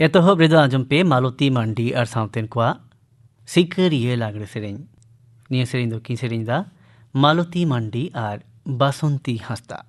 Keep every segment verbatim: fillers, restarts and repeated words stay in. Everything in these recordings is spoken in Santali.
ᱮᱛᱚᱦᱚᱵ ᱨᱮᱫᱚ ᱟᱸᱡᱚᱢ ᱯᱮ ᱢᱟᱞᱚᱛᱤ ᱢᱟᱱᱰᱤ ᱟᱨ ᱥᱟᱶᱛᱮᱱ ᱠᱚᱣᱟᱜ ᱥᱤᱠᱟᱹᱨᱤᱭᱟᱹ ᱞᱟᱜᱽᱲᱮ ᱥᱮᱨᱮᱧ᱾ ᱱᱤᱭᱟᱹ ᱥᱮᱨᱮᱧ ᱫᱚ ᱠᱤᱱ ᱥᱮᱨᱮᱧ ᱮᱫᱟ ᱢᱟᱞᱚᱛᱤ ᱢᱟᱱᱰᱤ ᱟᱨ ᱵᱟᱥᱚᱱᱛᱤ ᱦᱟᱸᱥᱫᱟ᱾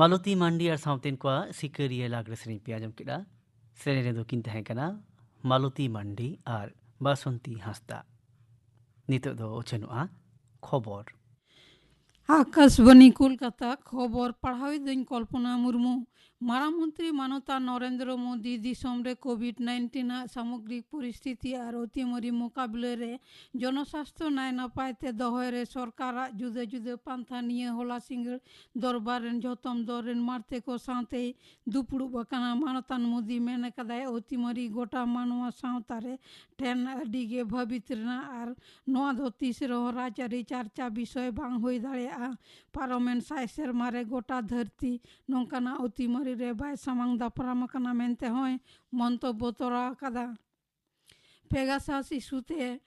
ᱢᱟᱞᱚᱛᱤ ᱢᱟᱱᱰᱤ ᱟᱨ ᱥᱟᱶᱛᱮᱱ ᱠᱚᱣᱟᱜ ᱥᱤᱠᱟᱹᱨᱤᱭᱟᱹ ᱞᱟᱜᱽᱲᱮ ᱥᱮᱨᱮᱧ ᱯᱮ ᱟᱸᱡᱚᱢ ᱠᱮᱫᱟ᱾ ᱥᱮᱨᱮᱧ ᱨᱮᱫᱚ ᱠᱤᱱ ᱛᱟᱦᱮᱸ ᱠᱟᱱᱟ ᱢᱟᱞᱚᱛᱤ ᱢᱟᱱᱰᱤ ᱟᱨ ᱵᱟᱥᱚᱱᱛᱤ ᱦᱟᱸᱥᱫᱟ᱾ ᱱᱤᱛᱚᱜ ᱫᱚ ᱩᱪᱷᱟᱹᱱᱚᱜᱼᱟ ᱠᱷᱚᱵᱚᱨ᱾ ᱟᱠᱟᱥᱵᱟᱱᱤ ᱠᱳᱞᱠᱟᱛᱟ, ᱠᱷᱚᱵᱚᱨ ᱯᱟᱲᱦᱟᱣᱤᱡ ᱫᱚᱧ ᱠᱚᱞᱯᱚᱱᱟ ᱢᱩᱨᱢᱩ᱾ ᱢᱟᱨᱟᱝ ᱢᱚᱱᱛᱨᱤ ᱢᱟᱱᱚᱛᱟᱱ ᱱᱚᱨᱮᱱᱫᱨᱚ ᱢᱳᱫᱤ ᱫᱤᱥᱚᱢ ᱨᱮ ᱠᱳᱵᱷᱤᱰ ᱱᱟᱭᱤᱱᱴᱤᱱ ᱟᱜ ᱥᱟᱢᱚᱜᱽᱨᱤᱠ ᱯᱚᱨᱤᱥᱛᱷᱤᱛᱤ ᱟᱨ ᱚᱛᱤᱢᱟᱨᱤ ᱢᱳᱠᱟᱵᱤᱞᱟᱹ ᱨᱮ ᱡᱚᱱᱚᱥᱟᱥᱛᱷᱚ ᱱᱟᱭ ᱱᱟᱯᱟᱭ ᱛᱮ ᱫᱚᱦᱚᱭ ᱨᱮ ᱥᱚᱨᱠᱟᱨᱟᱜ ᱡᱩᱫᱟᱹ ᱡᱩᱫᱟᱹ ᱯᱟᱱᱛᱷᱟ ᱱᱤᱭᱟᱹ ᱦᱚᱞᱟ ᱥᱤᱸᱜᱟᱹᱲ ᱫᱚᱨᱵᱟᱨ ᱨᱮᱱ ᱡᱷᱚᱛᱚᱢ ᱫᱚᱞ ᱨᱮᱱ ᱢᱟᱬᱛᱮ ᱠᱚ ᱥᱟᱶᱛᱮᱭ ᱫᱩᱯᱲᱩᱵ ᱟᱠᱟᱱᱟ᱾ ᱢᱟᱱᱚᱛᱟᱱ ᱢᱳᱫᱤ ᱢᱮᱱ ᱟᱠᱟᱫᱟᱭ, ᱚᱛᱤᱢᱟᱨᱤ ᱜᱚᱴᱟ ᱢᱟᱱᱣᱟ ᱥᱟᱶᱛᱟ ᱨᱮ ᱴᱷᱮᱱ ᱟᱹᱰᱤ ᱜᱮ ᱵᱷᱟᱹᱵᱤᱛ ᱨᱮᱱᱟᱜ ᱟᱨ ᱱᱚᱣᱟ ᱫᱚ ᱛᱤᱥ ᱨᱮᱦᱚᱸ ᱨᱟᱡᱽᱟᱹᱨᱤ ᱪᱟᱨᱪᱟ ᱵᱤᱥᱚᱭ ᱵᱟᱝ ᱦᱩᱭ ᱫᱟᱲᱮᱭᱟᱜᱼᱟ᱾ ᱯᱟᱨᱚᱢᱮᱱ ᱥᱟᱭ ᱥᱮᱨᱢᱟ ᱨᱮ ᱜᱚᱴᱟ ᱫᱷᱟᱹᱨᱛᱤ ᱱᱚᱝᱠᱟᱱᱟᱜ ᱚᱛᱤᱢᱟᱨᱤ ᱨᱮ ᱵᱟᱭ ᱥᱟᱢᱟᱝ ᱫᱟᱯᱨᱟᱢ ᱟᱠᱟᱱᱟ ᱢᱮᱱᱛᱮ ᱦᱚᱸᱭ ᱢᱚᱱᱛᱚᱵᱵᱚ ᱛᱚᱨᱟᱣ ᱟᱠᱟᱫᱟ᱾ ᱯᱮᱜᱟᱥᱟᱥ ᱤᱥᱩ ᱛᱮ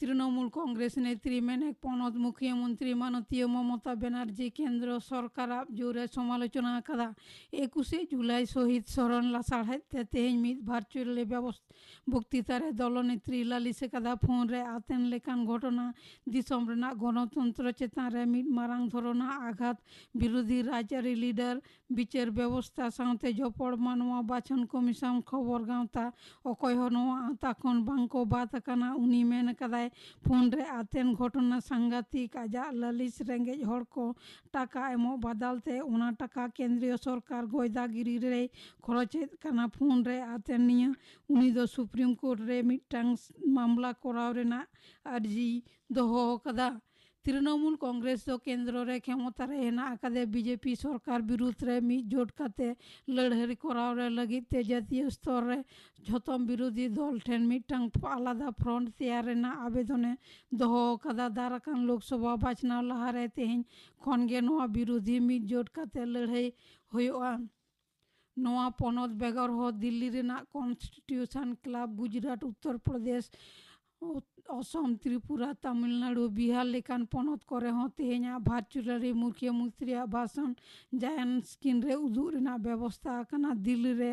ᱛᱨᱤᱱᱚᱢᱩᱞ ᱠᱚᱝᱜᱨᱮᱥ ᱱᱮᱛᱨᱤ ᱢᱮᱱᱮᱠ ᱯᱚᱱᱚᱛ ᱢᱩᱠᱷᱤᱭᱟᱹ ᱢᱚᱱᱛᱨᱤ ᱢᱟᱱᱚᱛᱤᱭᱟᱹ ᱢᱚᱢᱚᱛᱟ ᱵᱮᱱᱟᱨᱡᱤ ᱠᱮᱱᱫᱨᱚ ᱥᱚᱨᱠᱟᱨᱟᱜ ᱡᱳᱨᱮ ᱥᱚᱢᱟᱞᱳᱪᱚᱱᱟ ᱟᱠᱟᱫᱟ᱾ ᱮᱠᱩᱥᱮ ᱡᱩᱞᱟᱭ ᱥᱚᱦᱤᱫ ᱥᱚᱨᱚᱱ ᱞᱟᱥᱟᱲᱦᱮᱫ ᱛᱮ ᱛᱮᱦᱮᱧ ᱢᱤᱫ ᱵᱷᱟᱨᱪᱩᱭᱟᱞ ᱵᱮᱵᱚᱥ-, ᱵᱚᱠᱛᱤᱛᱟ ᱨᱮ ᱫᱚᱞᱚᱱᱮᱛᱨᱤ ᱞᱟᱹᱞᱤᱥ ᱟᱠᱟᱫᱟ᱾ ᱯᱷᱳᱱ ᱨᱮ ᱟᱛᱮᱱ ᱞᱮᱠᱟᱱ ᱜᱷᱚᱴᱚᱱᱟ ᱫᱤᱥᱚᱢ ᱨᱮᱱᱟᱜ ᱜᱚᱱᱚᱛᱚᱱᱛᱨᱚ ᱪᱮᱛᱟᱱ ᱨᱮ ᱢᱤᱫ ᱢᱟᱨᱟᱝ ᱫᱷᱚᱨᱚᱱᱟᱜ ᱟᱜᱷᱟᱛ᱾ ᱵᱤᱨᱳᱫᱷᱤ ᱨᱟᱡᱽᱟᱹᱨᱤ ᱞᱤᱰᱟᱨ, ᱵᱤᱪᱟᱹᱨ ᱵᱮᱵᱚᱥᱛᱟ ᱥᱟᱶᱛᱮ ᱡᱚᱯᱚᱲ ᱢᱟᱱᱣᱟ ᱵᱟᱪᱷᱚᱱ ᱠᱚᱢᱤᱥᱚᱱ ᱠᱷᱚᱵᱚᱨ ᱜᱟᱶᱛᱟ ᱚᱠᱚᱭ ᱦᱚᱸ ᱱᱚᱣᱟ ᱟᱶᱛᱟ ᱠᱷᱚᱱ ᱵᱟᱝ ᱠᱚ ᱵᱟᱫ ᱟᱠᱟᱱᱟ᱾ ᱩᱱᱤ ᱢᱮᱱ ᱟᱠᱟᱫᱟᱭ, ᱯᱷᱳᱱ ᱨᱮ ᱟᱛᱮᱱ ᱜᱷᱚᱴᱚᱱᱟ ᱥᱟᱝᱜᱷᱟᱛᱤᱠ᱾ ᱟᱡᱟᱜ ᱞᱟᱹᱞᱤᱥ ᱨᱮᱸᱜᱮᱡ ᱦᱚᱲ ᱠᱚ ᱴᱟᱠᱟ ᱮᱢᱚᱜ ᱵᱟᱫᱟᱞ ᱛᱮ ᱚᱱᱟ ᱴᱟᱠᱟ ᱠᱮᱱᱫᱨᱤᱭᱚ ᱥᱚᱨᱠᱟᱨ ᱜᱚᱭᱫᱟᱜᱤᱨᱤ ᱨᱮᱭ ᱠᱷᱚᱨᱚᱪᱮᱫ ᱠᱟᱱᱟ᱾ ᱯᱷᱳᱱ ᱨᱮ ᱟᱛᱮᱱ ᱱᱤᱭᱟᱹ ᱩᱱᱤ ᱫᱚ ᱥᱩᱯᱨᱤᱢ ᱠᱳᱨᱴ ᱨᱮ ᱢᱤᱫᱴᱟᱝ ᱢᱟᱢᱞᱟ ᱠᱚᱨᱟᱣ ᱨᱮᱱᱟᱜ ᱟᱨᱡᱤ ᱫᱚᱦᱚ ᱟᱠᱟᱫᱟ᱾ ᱛᱨᱤᱱᱚᱢᱩᱞ ᱠᱚᱝᱜᱨᱮᱥ ᱫᱚ ᱠᱮᱱᱫᱨᱚ ᱨᱮ ᱠᱷᱮᱢᱚᱛᱟ ᱨᱮ ᱦᱮᱱᱟᱜ ᱟᱠᱟᱫᱟ᱾ ᱵᱤᱡᱮᱯᱤ ᱥᱚᱨᱠᱟᱨ ᱵᱤᱨᱩᱫᱷ ᱨᱮ ᱢᱤᱫ ᱡᱳᱴ ᱠᱟᱛᱮ ᱞᱟᱹᱲᱦᱟᱹᱭ ᱠᱚᱨᱟᱣ ᱨᱮ ᱞᱟᱹᱜᱤᱫ ᱛᱮ ᱡᱟᱹᱛᱤᱭᱚ ᱥᱛᱚᱨ ᱨᱮ ᱡᱷᱚᱛᱚᱢ ᱵᱤᱨᱳᱫᱷᱤ ᱫᱚᱞ ᱴᱷᱮᱱ ᱢᱤᱫᱴᱟᱝ ᱟᱞᱟᱫᱟ ᱯᱷᱨᱚᱱᱴ ᱛᱮᱭᱟᱨ ᱨᱮᱱᱟᱜ ᱟᱵᱮᱫᱚᱱᱮ ᱫᱚᱦᱚ ᱟᱠᱟᱫᱟ᱾ ᱫᱟᱨᱟᱠᱟᱱ ᱞᱳᱠᱥᱚᱵᱷᱟ ᱵᱟᱪᱷᱱᱟᱣ ᱞᱟᱦᱟᱨᱮ ᱛᱮᱦᱮᱧ ᱠᱷᱚᱱ ᱜᱮ ᱱᱚᱣᱟ ᱵᱤᱨᱳᱫᱷᱤ ᱢᱤᱫ ᱡᱳᱴ ᱠᱟᱛᱮ ᱞᱟᱹᱲᱦᱟᱹᱭ ᱦᱩᱭᱩᱜᱼᱟ᱾ ᱱᱚᱣᱟ ᱯᱚᱱᱚᱛ ᱵᱮᱜᱚᱨ ᱦᱚᱸ ᱫᱤᱞᱞᱤ ᱨᱮᱱᱟᱜ ᱠᱚᱱᱥᱴᱤᱴᱤᱭᱩᱥᱚᱱ ᱠᱞᱟᱵᱽ, ᱜᱩᱡᱽᱨᱟᱴ, ᱩᱛᱛᱚᱨ ᱯᱨᱚᱫᱮᱥ, ᱚ-, ᱚᱥᱚᱢ, ᱛᱨᱤᱯᱩᱨᱟ, ᱛᱟᱢᱤᱞᱱᱟᱲᱩ, ᱵᱤᱦᱟᱨ ᱞᱮᱠᱟᱱ ᱯᱚᱱᱚᱛ ᱠᱚᱨᱮ ᱦᱚᱸ ᱛᱮᱦᱮᱧᱟᱜ ᱵᱷᱟᱨᱪᱩᱞᱟᱨᱤ ᱢᱩᱠᱷᱭᱟᱹ ᱢᱚᱱᱛᱨᱤᱭᱟᱜ ᱵᱷᱟᱥᱚᱱ ᱡᱟᱭᱟᱱ ᱥᱠᱨᱤᱱ ᱨᱮ ᱩᱫᱩᱜ ᱨᱮᱱᱟᱜ ᱵᱮᱵᱚᱥᱛᱟ ᱟᱠᱟᱱᱟ᱾ ᱫᱤᱞᱞᱤ ᱨᱮ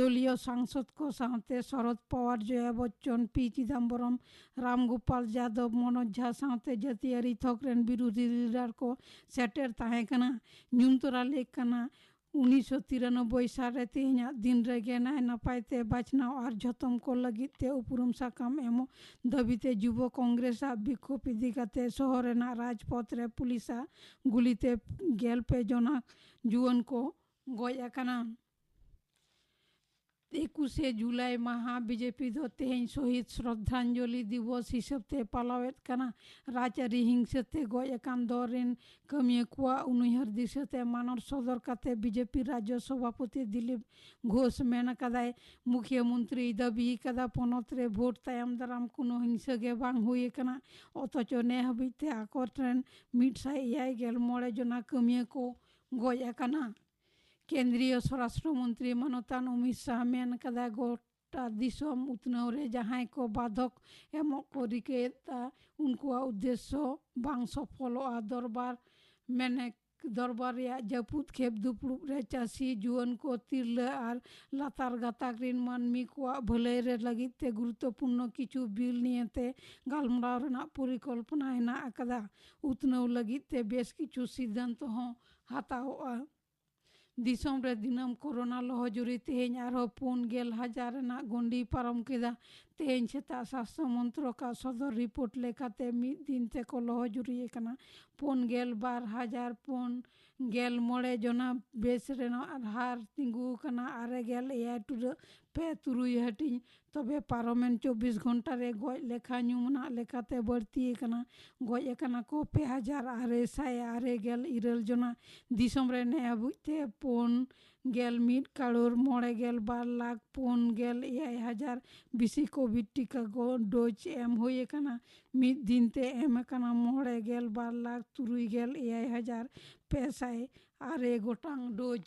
ᱫᱚᱞᱤᱭᱚ ᱥᱟᱝᱥᱚᱫ ᱠᱚ ᱥᱟᱶᱛᱮ ᱥᱚᱨᱚᱫ ᱯᱟᱣᱟᱨ, ᱡᱚᱭᱟ ᱵᱚᱪᱪᱚᱱ, ᱯᱤ ᱪᱤᱫᱟᱢᱵᱚᱨᱚᱢ, ᱨᱟᱢ ᱜᱳᱯᱟᱞ ᱡᱟᱫᱚᱵ, ᱢᱚᱱᱳᱡᱽ ᱡᱷᱟ ᱥᱟᱶᱛᱮ ᱡᱟᱹᱛᱤᱭᱟᱹᱨᱤ ᱛᱷᱚᱠ ᱨᱮᱱ ᱵᱤᱨᱳᱫᱷᱤ ᱞᱤᱰᱟᱨ ᱠᱚ ᱥᱮᱴᱮᱨ ᱛᱟᱦᱮᱸ ᱠᱟᱱᱟ᱾ ᱧᱩᱢ ᱛᱚᱨᱟ ᱞᱮᱠ ᱠᱟᱱᱟ, ᱩᱱᱤᱥᱥᱚ ᱛᱤᱨᱟᱱᱚᱵᱵᱳᱭ ᱥᱟᱞ ᱨᱮ ᱛᱮᱦᱮᱧᱟᱜ ᱫᱤᱱ ᱨᱮᱜᱮ ᱱᱟᱭ ᱱᱟᱯᱟᱭ ᱛᱮ ᱵᱟᱪᱷᱱᱟᱣ ᱟᱨ ᱡᱷᱚᱛᱚᱢ ᱠᱚ ᱞᱟᱹᱜᱤᱫ ᱛᱮ ᱩᱯᱨᱩᱢ ᱥᱟᱠᱟᱢ ᱮᱢᱚᱜ ᱫᱟᱹᱵᱤ ᱛᱮ ᱡᱩᱵᱚ ᱠᱚᱝᱜᱨᱮᱥ ᱟᱜ ᱵᱤᱠᱠᱷᱳᱵ ᱤᱫᱤ ᱠᱟᱛᱮ ᱥᱚᱦᱚᱨ ᱨᱮᱱᱟᱜ ᱨᱟᱡᱽᱯᱚᱛᱷ ᱨᱮ ᱯᱩᱞᱤᱥ ᱟᱜ ᱜᱩᱞᱤ ᱛᱮ ᱜᱮᱞ ᱯᱮ ᱡᱚᱱᱟ ᱡᱩᱣᱟᱹᱱ ᱠᱚ ᱜᱚᱡ ᱟᱠᱟᱱᱟ᱾ ᱮᱠᱩᱥᱮ ᱡᱩᱞᱟᱭ ᱢᱟᱦᱟ ᱵᱤᱡᱮᱯᱤ ᱫᱚ ᱛᱮᱦᱮᱧ ᱥᱚᱦᱤᱫ ᱥᱨᱚᱫᱷᱟᱧᱡᱚᱞᱤ ᱫᱤᱵᱚᱥ ᱦᱤᱥᱟᱹᱵ ᱛᱮ ᱯᱟᱞᱟᱣᱮᱫ ᱠᱟᱱᱟ᱾ ᱨᱟᱡᱽᱟᱹᱨᱤ ᱦᱤᱝᱥᱟᱹ ᱛᱮ ᱜᱚᱡ ᱟᱠᱟᱱ ᱫᱚᱞ ᱨᱮᱱ ᱠᱟᱹᱢᱤᱭᱟᱹ ᱠᱚᱣᱟᱜ ᱩᱱᱩᱭᱦᱟᱹᱨ ᱫᱤᱥᱟᱹ ᱛᱮ ᱢᱟᱱᱚᱛ ᱥᱚᱫᱚᱨ ᱠᱟᱛᱮ ᱵᱤᱡᱮᱯᱤ ᱨᱟᱡᱽᱡᱚ ᱥᱚᱵᱷᱟᱯᱚᱛᱤ ᱫᱤᱞᱤᱯ ᱜᱷᱳᱥ ᱢᱮᱱ ᱟᱠᱟᱫᱟᱭ, ᱢᱩᱠᱷᱭᱟᱹ ᱢᱚᱱᱛᱨᱤᱭ ᱫᱟᱹᱵᱤ ᱟᱠᱟᱫᱟ, ᱯᱚᱱᱚᱛ ᱨᱮ ᱵᱷᱳᱴ ᱛᱟᱭᱚᱢ ᱫᱟᱨᱟᱢ ᱠᱳᱱᱳ ᱦᱤᱝᱥᱟᱹ ᱜᱮ ᱵᱟᱝ ᱦᱩᱭ ᱟᱠᱟᱱᱟ, ᱚᱛᱷᱚᱪᱚ ᱱᱮ ᱦᱟᱹᱵᱤᱡ ᱛᱮ ᱟᱠᱚᱴ ᱨᱮᱱ ᱢᱤᱫ ᱥᱟᱭ ᱮᱭᱟᱭ ᱜᱮᱞ ᱢᱚᱬᱮ ᱡᱚᱱᱟ ᱠᱟᱹᱢᱤᱭᱟᱹ ᱠᱚ ᱜᱚᱡ ᱟᱠᱟᱱᱟ᱾ ᱠᱮᱱᱫᱨᱤᱭᱚ ᱥᱚᱨᱟᱥᱴᱨᱚ ᱢᱚᱱᱛᱨᱤ ᱢᱟᱱᱚᱛᱟᱱ ᱚᱢᱤᱛ ᱥᱟᱦ ᱢᱮᱱ ᱟᱠᱟᱫᱟ, ᱜᱚᱴᱟ ᱫᱤᱥᱚᱢ ᱩᱛᱱᱟᱹᱣ ᱨᱮ ᱡᱟᱦᱟᱸᱭ ᱠᱚ ᱵᱟᱫᱷᱚᱠ ᱮᱢᱚᱜ ᱠᱚ ᱨᱤᱠᱟᱹᱭᱮᱫᱟ, ᱩᱱᱠᱩᱣᱟᱜ ᱩᱫᱽᱫᱮᱥᱥᱚ ᱵᱟᱝ ᱥᱚᱯᱷᱚᱞᱚᱜᱼᱟ᱾ ᱫᱚᱨᱵᱟᱨ ᱢᱮᱱᱮᱠ ᱫᱚᱨᱵᱟᱨ ᱨᱮᱭᱟᱜ ᱡᱟᱹᱯᱩᱫ ᱠᱷᱮᱯ ᱫᱩᱯᱲᱩᱵ ᱨᱮ ᱪᱟᱹᱥᱤ, ᱡᱩᱣᱟᱹᱱ ᱠᱚ, ᱛᱤᱨᱞᱟᱹ ᱟᱨ ᱞᱟᱛᱟᱨ ᱜᱟᱛᱟᱠ ᱨᱤᱱ ᱢᱟᱹᱱᱢᱤ ᱠᱚᱣᱟᱜ ᱵᱷᱟᱹᱞᱟᱹᱭ ᱨᱮ ᱞᱟᱹᱜᱤᱫ ᱛᱮ ᱜᱩᱨᱩᱛᱚᱯᱩᱨᱱᱚ ᱠᱤᱪᱷᱩ ᱵᱤᱞ ᱱᱤᱭᱮᱛᱮ ᱜᱟᱞᱢᱟᱨᱟᱣ ᱨᱮᱱᱟᱜ ᱯᱚᱨᱤᱠᱚᱞᱯᱚᱱᱟ ᱦᱮᱱᱟᱜ ᱟᱠᱟᱫᱟ᱾ ᱩᱛᱱᱟᱹᱣ ᱞᱟᱹᱜᱤᱫ ᱛᱮ ᱵᱮᱥ ᱠᱤᱪᱷᱩ ᱥᱤᱫᱽᱫᱷᱟᱱᱛᱚ ᱦᱚᱸ ᱦᱟᱛᱟᱣᱚᱜᱼᱟ᱾ ᱫᱤᱥᱚᱢ ᱨᱮ ᱫᱤᱱᱟᱹᱢ ᱠᱳᱨᱳᱱᱟ ᱞᱚᱦᱚᱡᱩᱨᱤ ᱛᱮᱦᱮᱧ ᱟᱨᱦᱚᱸ ᱯᱩᱱ ᱜᱮᱞ ᱦᱟᱡᱟᱨ ᱨᱮᱱᱟᱜ ᱜᱚᱱᱰᱤ ᱯᱟᱨᱚᱢ ᱠᱮᱫᱟ᱾ ᱛᱮᱦᱮᱧ ᱥᱮᱛᱟᱜ ᱥᱟᱥᱛᱷᱚ ᱢᱚᱱᱛᱨᱚᱠ ᱟᱜ ᱥᱚᱫᱚᱨ ᱨᱤᱯᱳᱨᱴ ᱞᱮᱠᱟᱛᱮ ᱢᱤᱫ ᱫᱤᱱ ᱛᱮᱠᱚ ᱞᱚᱦᱚᱡᱩᱨᱤ ᱟᱠᱟᱱᱟ ᱯᱩᱱ ᱜᱮᱞ ᱵᱟᱨ ᱦᱟᱡᱟᱨ ᱯᱩᱱ ᱜᱮᱞ ᱢᱚᱬᱮ ᱡᱚᱱᱟ᱾ ᱵᱮᱥ ᱨᱮᱱᱟᱜ ᱦᱟᱨ ᱛᱤᱸᱜᱩ ᱟᱠᱟᱱᱟ ᱟᱨᱮ ᱜᱮᱞ ᱮᱭᱟᱭ ᱴᱩᱰᱟᱹᱜ ᱯᱮ ᱛᱩᱨᱩᱭ ᱦᱟᱹᱴᱤᱧ᱾ ᱛᱚᱵᱮ ᱯᱟᱨᱚᱢᱮᱱ ᱪᱚᱵᱵᱤᱥ ᱜᱷᱚᱱᱴᱟ ᱨᱮ ᱜᱚᱡ ᱞᱮᱠᱷᱟ ᱧᱩᱢᱟᱱᱟᱜ ᱞᱮᱠᱟᱛᱮ ᱵᱟᱹᱲᱛᱤ ᱟᱠᱟᱱᱟ᱾ ᱜᱚᱡ ᱟᱠᱟᱱᱟ ᱠᱚ ᱯᱮ ᱦᱟᱡᱟᱨ ᱟᱨᱮ ᱥᱟᱭ ᱟᱨᱮ ᱜᱮᱞ ᱤᱨᱟᱹᱞ ᱡᱚᱱᱟ᱾ ᱫᱤᱥᱚᱢ ᱨᱮ ᱱᱮ ᱦᱟᱹᱵᱤᱡ ᱛᱮ ᱯᱩᱱ ᱜᱮᱞ ᱢᱤᱫ ᱠᱟᱲᱳᱨ ᱢᱚᱬᱮ ᱜᱮᱞ ᱵᱟᱨ ᱞᱟᱠᱷ ᱯᱩᱱ ᱜᱮᱞ ᱮᱭᱟᱭ ᱦᱟᱡᱟᱨ ᱵᱮᱥᱤ ᱠᱳᱵᱷᱤᱰ ᱴᱤᱠᱟ ᱠᱚ ᱰᱳᱡᱽ ᱮᱢ ᱦᱩᱭ ᱟᱠᱟᱱᱟ᱾ ᱢᱤᱫ ᱫᱤᱱ ᱛᱮ ᱮᱢ ᱟᱠᱟᱱᱟ ᱢᱚᱬᱮ ᱜᱮᱞ ᱵᱟᱨ ᱞᱟᱠᱷ ᱛᱩᱨᱩᱭ ᱜᱮᱞ ᱮᱭᱟᱭ ᱦᱟᱡᱟᱨ ᱯᱮ ᱥᱟᱭ ᱟᱨᱮ ᱜᱚᱴᱟᱝ ᱰᱳᱡᱽ᱾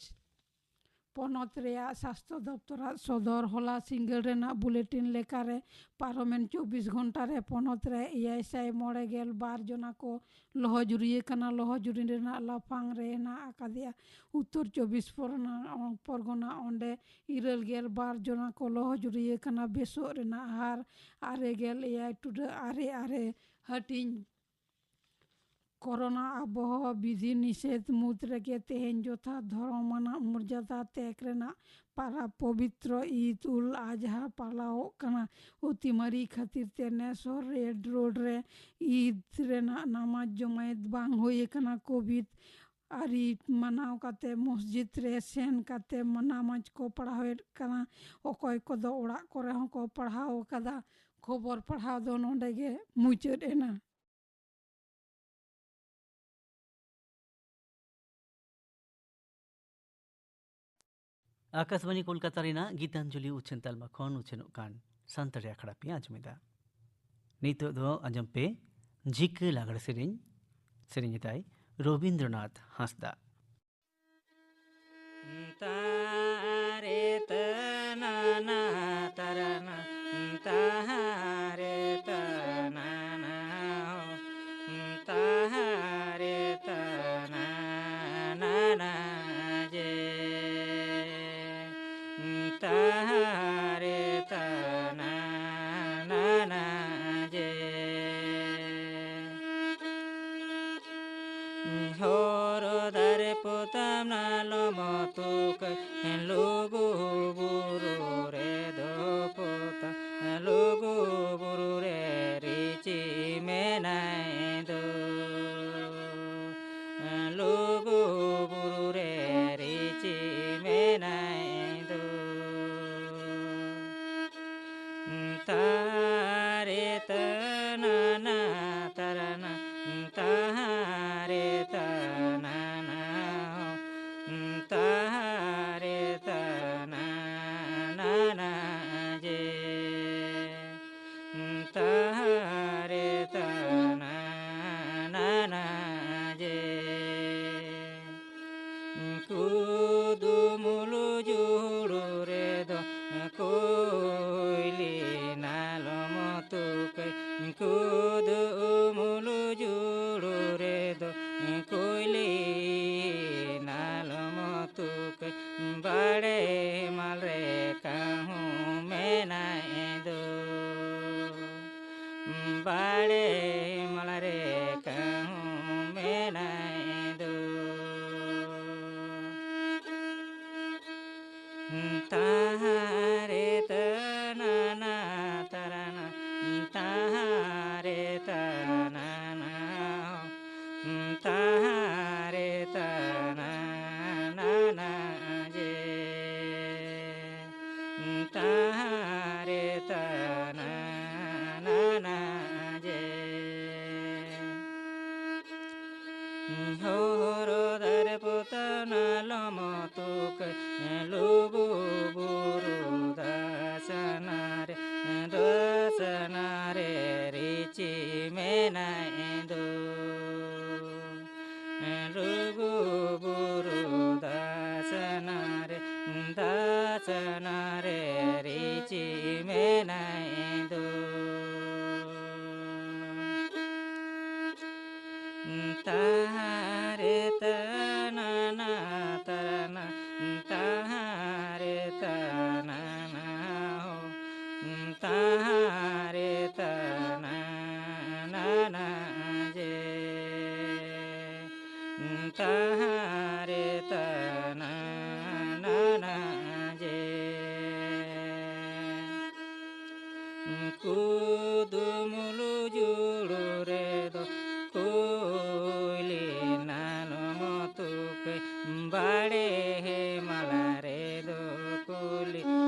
ᱯᱚᱱᱚᱛ ᱨᱮᱭᱟᱜ ᱥᱟᱥᱛᱷᱚ ᱫᱚᱯᱛᱚᱨᱟᱜ ᱥᱚᱫᱚᱨ ᱦᱚᱞᱟ ᱥᱤᱸᱜᱟᱹᱲ ᱨᱮᱱᱟᱜ ᱵᱩᱞᱮᱴᱤᱱ ᱞᱮᱠᱟᱨᱮ, ᱯᱟᱨᱚᱢᱮᱱ ᱪᱚᱵᱵᱤᱥ ᱜᱷᱚᱱᱴᱟ ᱨᱮ ᱯᱚᱱᱚᱛ ᱨᱮ ᱮᱭᱟᱭ ᱥᱟᱭ ᱢᱚᱬᱮ ᱜᱮᱞ ᱵᱟᱨ ᱡᱚᱱᱟ ᱠᱚ ᱞᱚᱦᱚᱡᱩᱨᱤᱭᱟᱹ ᱠᱟᱱᱟ᱾ ᱞᱚᱦᱚᱡᱩᱨᱤ ᱨᱮᱱᱟᱜ ᱞᱟᱯᱷᱟᱝ ᱨᱮ ᱦᱮᱱᱟᱜ ᱟᱠᱟᱫᱮᱭᱟ ᱩᱛᱛᱚᱨ ᱪᱚᱵᱵᱤᱥ ᱯᱚᱨᱜᱚᱱᱟ, ᱯᱚᱨᱜᱚᱱᱟ᱾ ᱚᱸᱰᱮ ᱤᱨᱟᱹᱞ ᱜᱮᱞ ᱵᱟᱨ ᱡᱚᱱᱟ ᱠᱚ ᱞᱚᱦᱚᱡᱩᱨᱤᱭᱟᱹ ᱠᱟᱱᱟ᱾ ᱵᱮᱥᱚᱜ ᱨᱮᱱᱟᱜ ᱦᱟᱨ ᱟᱨᱮ ᱜᱮᱞ ᱮᱭᱟᱭ ᱴᱩᱰᱟᱹᱜ ᱟᱨᱮ ᱟᱨᱮ ᱦᱟᱹᱴᱤᱧ᱾ ᱠᱚᱨᱳᱱᱟ ᱟᱵᱚᱦᱟᱣᱟ ᱵᱤᱫᱷᱤ ᱱᱤᱥᱮᱫᱷ ᱢᱩᱫᱽ ᱨᱮᱜᱮ ᱛᱮᱦᱮᱧ ᱡᱚᱛᱷᱟᱛ ᱫᱷᱚᱨᱚᱢ ᱟᱱᱟᱜ ᱢᱚᱨᱡᱟᱫᱟ ᱛᱮᱜ ᱨᱮᱱᱟᱜ ᱯᱟᱨᱟᱵᱽ ᱯᱚᱵᱤᱛᱨᱚ ᱤᱫ ᱩᱞ ᱟᱡᱦᱟ ᱯᱟᱞᱟᱣᱚᱜ ᱠᱟᱱᱟ᱾ ᱚᱛᱤᱢᱟᱨᱤ ᱠᱷᱟᱹᱛᱤᱨ ᱛᱮ ᱱᱮᱥ ᱦᱚᱸ ᱨᱮᱰ ᱨᱳᱰ ᱨᱮ ᱤᱫ ᱨᱮᱱᱟᱜ ᱱᱟᱢᱟᱡᱽ ᱡᱚᱢᱟᱭᱮᱛ ᱵᱟᱝ ᱦᱩᱭ ᱟᱠᱟᱱᱟ᱾ ᱠᱳᱵᱷᱤᱰ ᱟᱹᱨᱤ ᱢᱟᱱᱟᱣ ᱠᱟᱛᱮ ᱢᱚᱥᱡᱤᱫ ᱨᱮ ᱥᱮᱱ ᱠᱟᱛᱮ ᱱᱟᱢᱟᱡᱽ ᱠᱚ ᱯᱟᱲᱦᱟᱣᱮᱫ ᱠᱟᱱᱟ᱾ ᱚᱠᱚᱭ ᱠᱚᱫᱚ ᱚᱲᱟᱜ ᱠᱚᱨᱮ ᱦᱚᱸᱠᱚ ᱯᱟᱲᱦᱟᱣ ᱟᱠᱟᱫᱟ᱾ ᱠᱷᱚᱵᱚᱨ ᱯᱟᱲᱦᱟᱣ ᱫᱚ ᱱᱚᱰᱮ ᱜᱮ ᱢᱩᱪᱟᱹᱫ ᱮᱱᱟ᱾ ᱟᱠᱟᱥᱵᱟᱬᱤ ᱠᱳᱞᱠᱟᱛᱟ ᱨᱮᱱᱟᱜ ᱜᱤᱛᱟᱧᱡᱚᱞᱤ ᱩᱪᱷᱟᱹᱱ ᱛᱟᱞᱢᱟ ᱠᱷᱚᱱ ᱩᱪᱷᱟᱹᱱᱚᱜ ᱠᱟᱱ ᱥᱟᱱᱛᱟᱲᱤ ᱟᱠᱷᱲᱟ ᱯᱮ ᱟᱸᱡᱚᱢᱮᱫᱟ᱾ ᱱᱤᱛᱚᱜ ᱫᱚ ᱟᱸᱡᱚᱢ ᱯᱮ ᱡᱷᱤᱠᱟᱹ ᱞᱟᱜᱽᱲᱮ ᱥᱮᱨᱮᱧ᱾ ᱥᱮᱨᱮᱧ ᱮᱫᱟᱭ ᱨᱚᱵᱤᱱᱫᱨᱚᱱᱟᱛᱷ ᱦᱟᱸᱥᱫᱟ᱾ ᱛᱟᱨᱮ ᱛᱟᱱᱟᱱᱟ ᱛᱟᱨᱟᱱᱟ ᱛᱟᱦᱟᱨᱮ ᱛᱟᱱᱟᱱᱟ ᱦᱚ ᱛᱟᱦᱟᱨᱮ ᱛᱟᱱᱟᱱᱟ ᱡᱮ ᱛᱟᱦᱟᱨᱮ ᱛᱟᱱᱟᱱᱟ ᱡᱮ᱾ ᱦᱚᱨ ᱫᱟᱨᱮ ᱯᱚᱛᱟᱢ ᱱᱟ ᱞᱚᱢᱚ ᱛᱩᱠᱟᱹ, ᱞᱩᱜᱩ ᱵᱩᱨᱩ ᱨᱮᱫᱚ ᱯᱚᱛᱟᱢ, ᱞᱩᱜᱩ ᱵᱩᱨᱩ ᱨᱮ ᱨᱤᱪᱤ ᱢᱮᱱᱟᱭ ᱫᱚ᱾ ᱞᱩᱜᱩ ᱵᱩᱨᱩ ᱨᱮ ᱨᱤᱪᱤ ᱢᱮᱱᱟᱭ ᱫᱚ᱾ ᱛᱟᱨᱮ ᱛᱟᱱᱟᱱᱟ ᱛᱟᱨᱟᱱᱟ ᱛᱟᱦᱟᱨᱮ ᱛᱟᱱᱟᱱᱟ ᱛᱟᱦᱟᱨᱮ ᱛᱟᱱᱟᱱᱟ ᱡᱮ᱾ ᱛᱟᱦᱟᱨᱮ ᱛᱟᱱᱟᱱᱟ ᱡᱮ᱾ ᱠᱩᱫᱩᱢᱩᱞᱩ ᱠᱩᱫᱩᱢᱩᱞᱩ ᱡᱩᱲᱩ ᱨᱮᱫᱚ ᱠᱩᱭᱞᱤ ᱱᱟᱞᱚᱢ ᱛᱩᱠᱟᱹᱭ ᱵᱟᱲᱮ ᱢᱟᱞ ᱨᱮ ᱠᱟᱹᱦᱩ ᱢᱮᱱᱟᱭ ᱫᱚ᱾ ᱵᱟᱲᱮ ᱢᱟᱞ ᱨᱮ ᱠᱟᱹᱦᱩ ᱢᱮᱱᱟᱭ ᱫᱚ᱾ ᱛᱟᱦᱟᱨᱮ ᱛᱟᱱᱟᱱᱟ ᱛᱟᱨᱟᱱᱟ, ᱛᱟᱦᱟᱨᱮ ᱛᱟᱱᱟᱱᱟ, ᱛᱟᱦᱟᱨᱮ ᱛᱟᱱᱟᱱᱟ ᱡᱮ, ᱛᱟᱦᱟᱨᱮ ᱛᱟᱱᱟᱱᱟ ᱡᱮ᱾ ᱦᱚᱨᱚ ᱫᱟᱨᱮ ᱯᱚᱛᱟᱣ ᱱᱟᱞᱚᱢ ᱛᱩᱠᱟᱹᱭ ᱞᱩᱜᱩ ᱵᱩᱨᱩ ᱫᱟᱥᱱᱟ ᱨᱮ, ᱫᱟᱥᱱᱟ ᱨᱮ ᱨᱤᱪᱤ ᱢᱮᱱᱟᱭ ᱫᱚ᱾ ᱞᱩᱜᱩ ᱵᱩᱨᱩ ᱫᱟᱥᱱᱟ ᱨᱮ, ᱫᱟᱥᱱᱟ ᱨᱮ ᱨᱤᱪᱤ ᱢᱮᱱᱟᱭ ᱫᱚ᱾ ᱛᱟᱦᱟᱨᱮ ᱛᱟᱱᱟᱱᱟ ᱛᱟᱨᱟᱱᱟ, ᱛᱟᱦᱟᱨᱮ ᱛᱟᱱᱟᱱᱟ ᱦᱳ, ᱛᱟᱦᱟᱨᱮ ᱛᱟᱱᱟᱱᱟ ᱡᱮ, ᱛᱟᱦᱟᱨᱮ ᱛᱟᱱᱟᱱᱟ ᱡᱮ᱾ ᱠᱩᱫᱩᱢᱩᱞᱩ ᱡᱩᱲᱩ ᱨᱮᱫᱚ ᱠᱩᱭᱞᱤ ᱱᱟᱞᱚᱢ ᱛᱩᱠᱟᱹᱭ ᱵᱟᱲᱮ ᱢᱟᱞ ᱨᱮᱫᱚ ᱠᱩᱞᱤ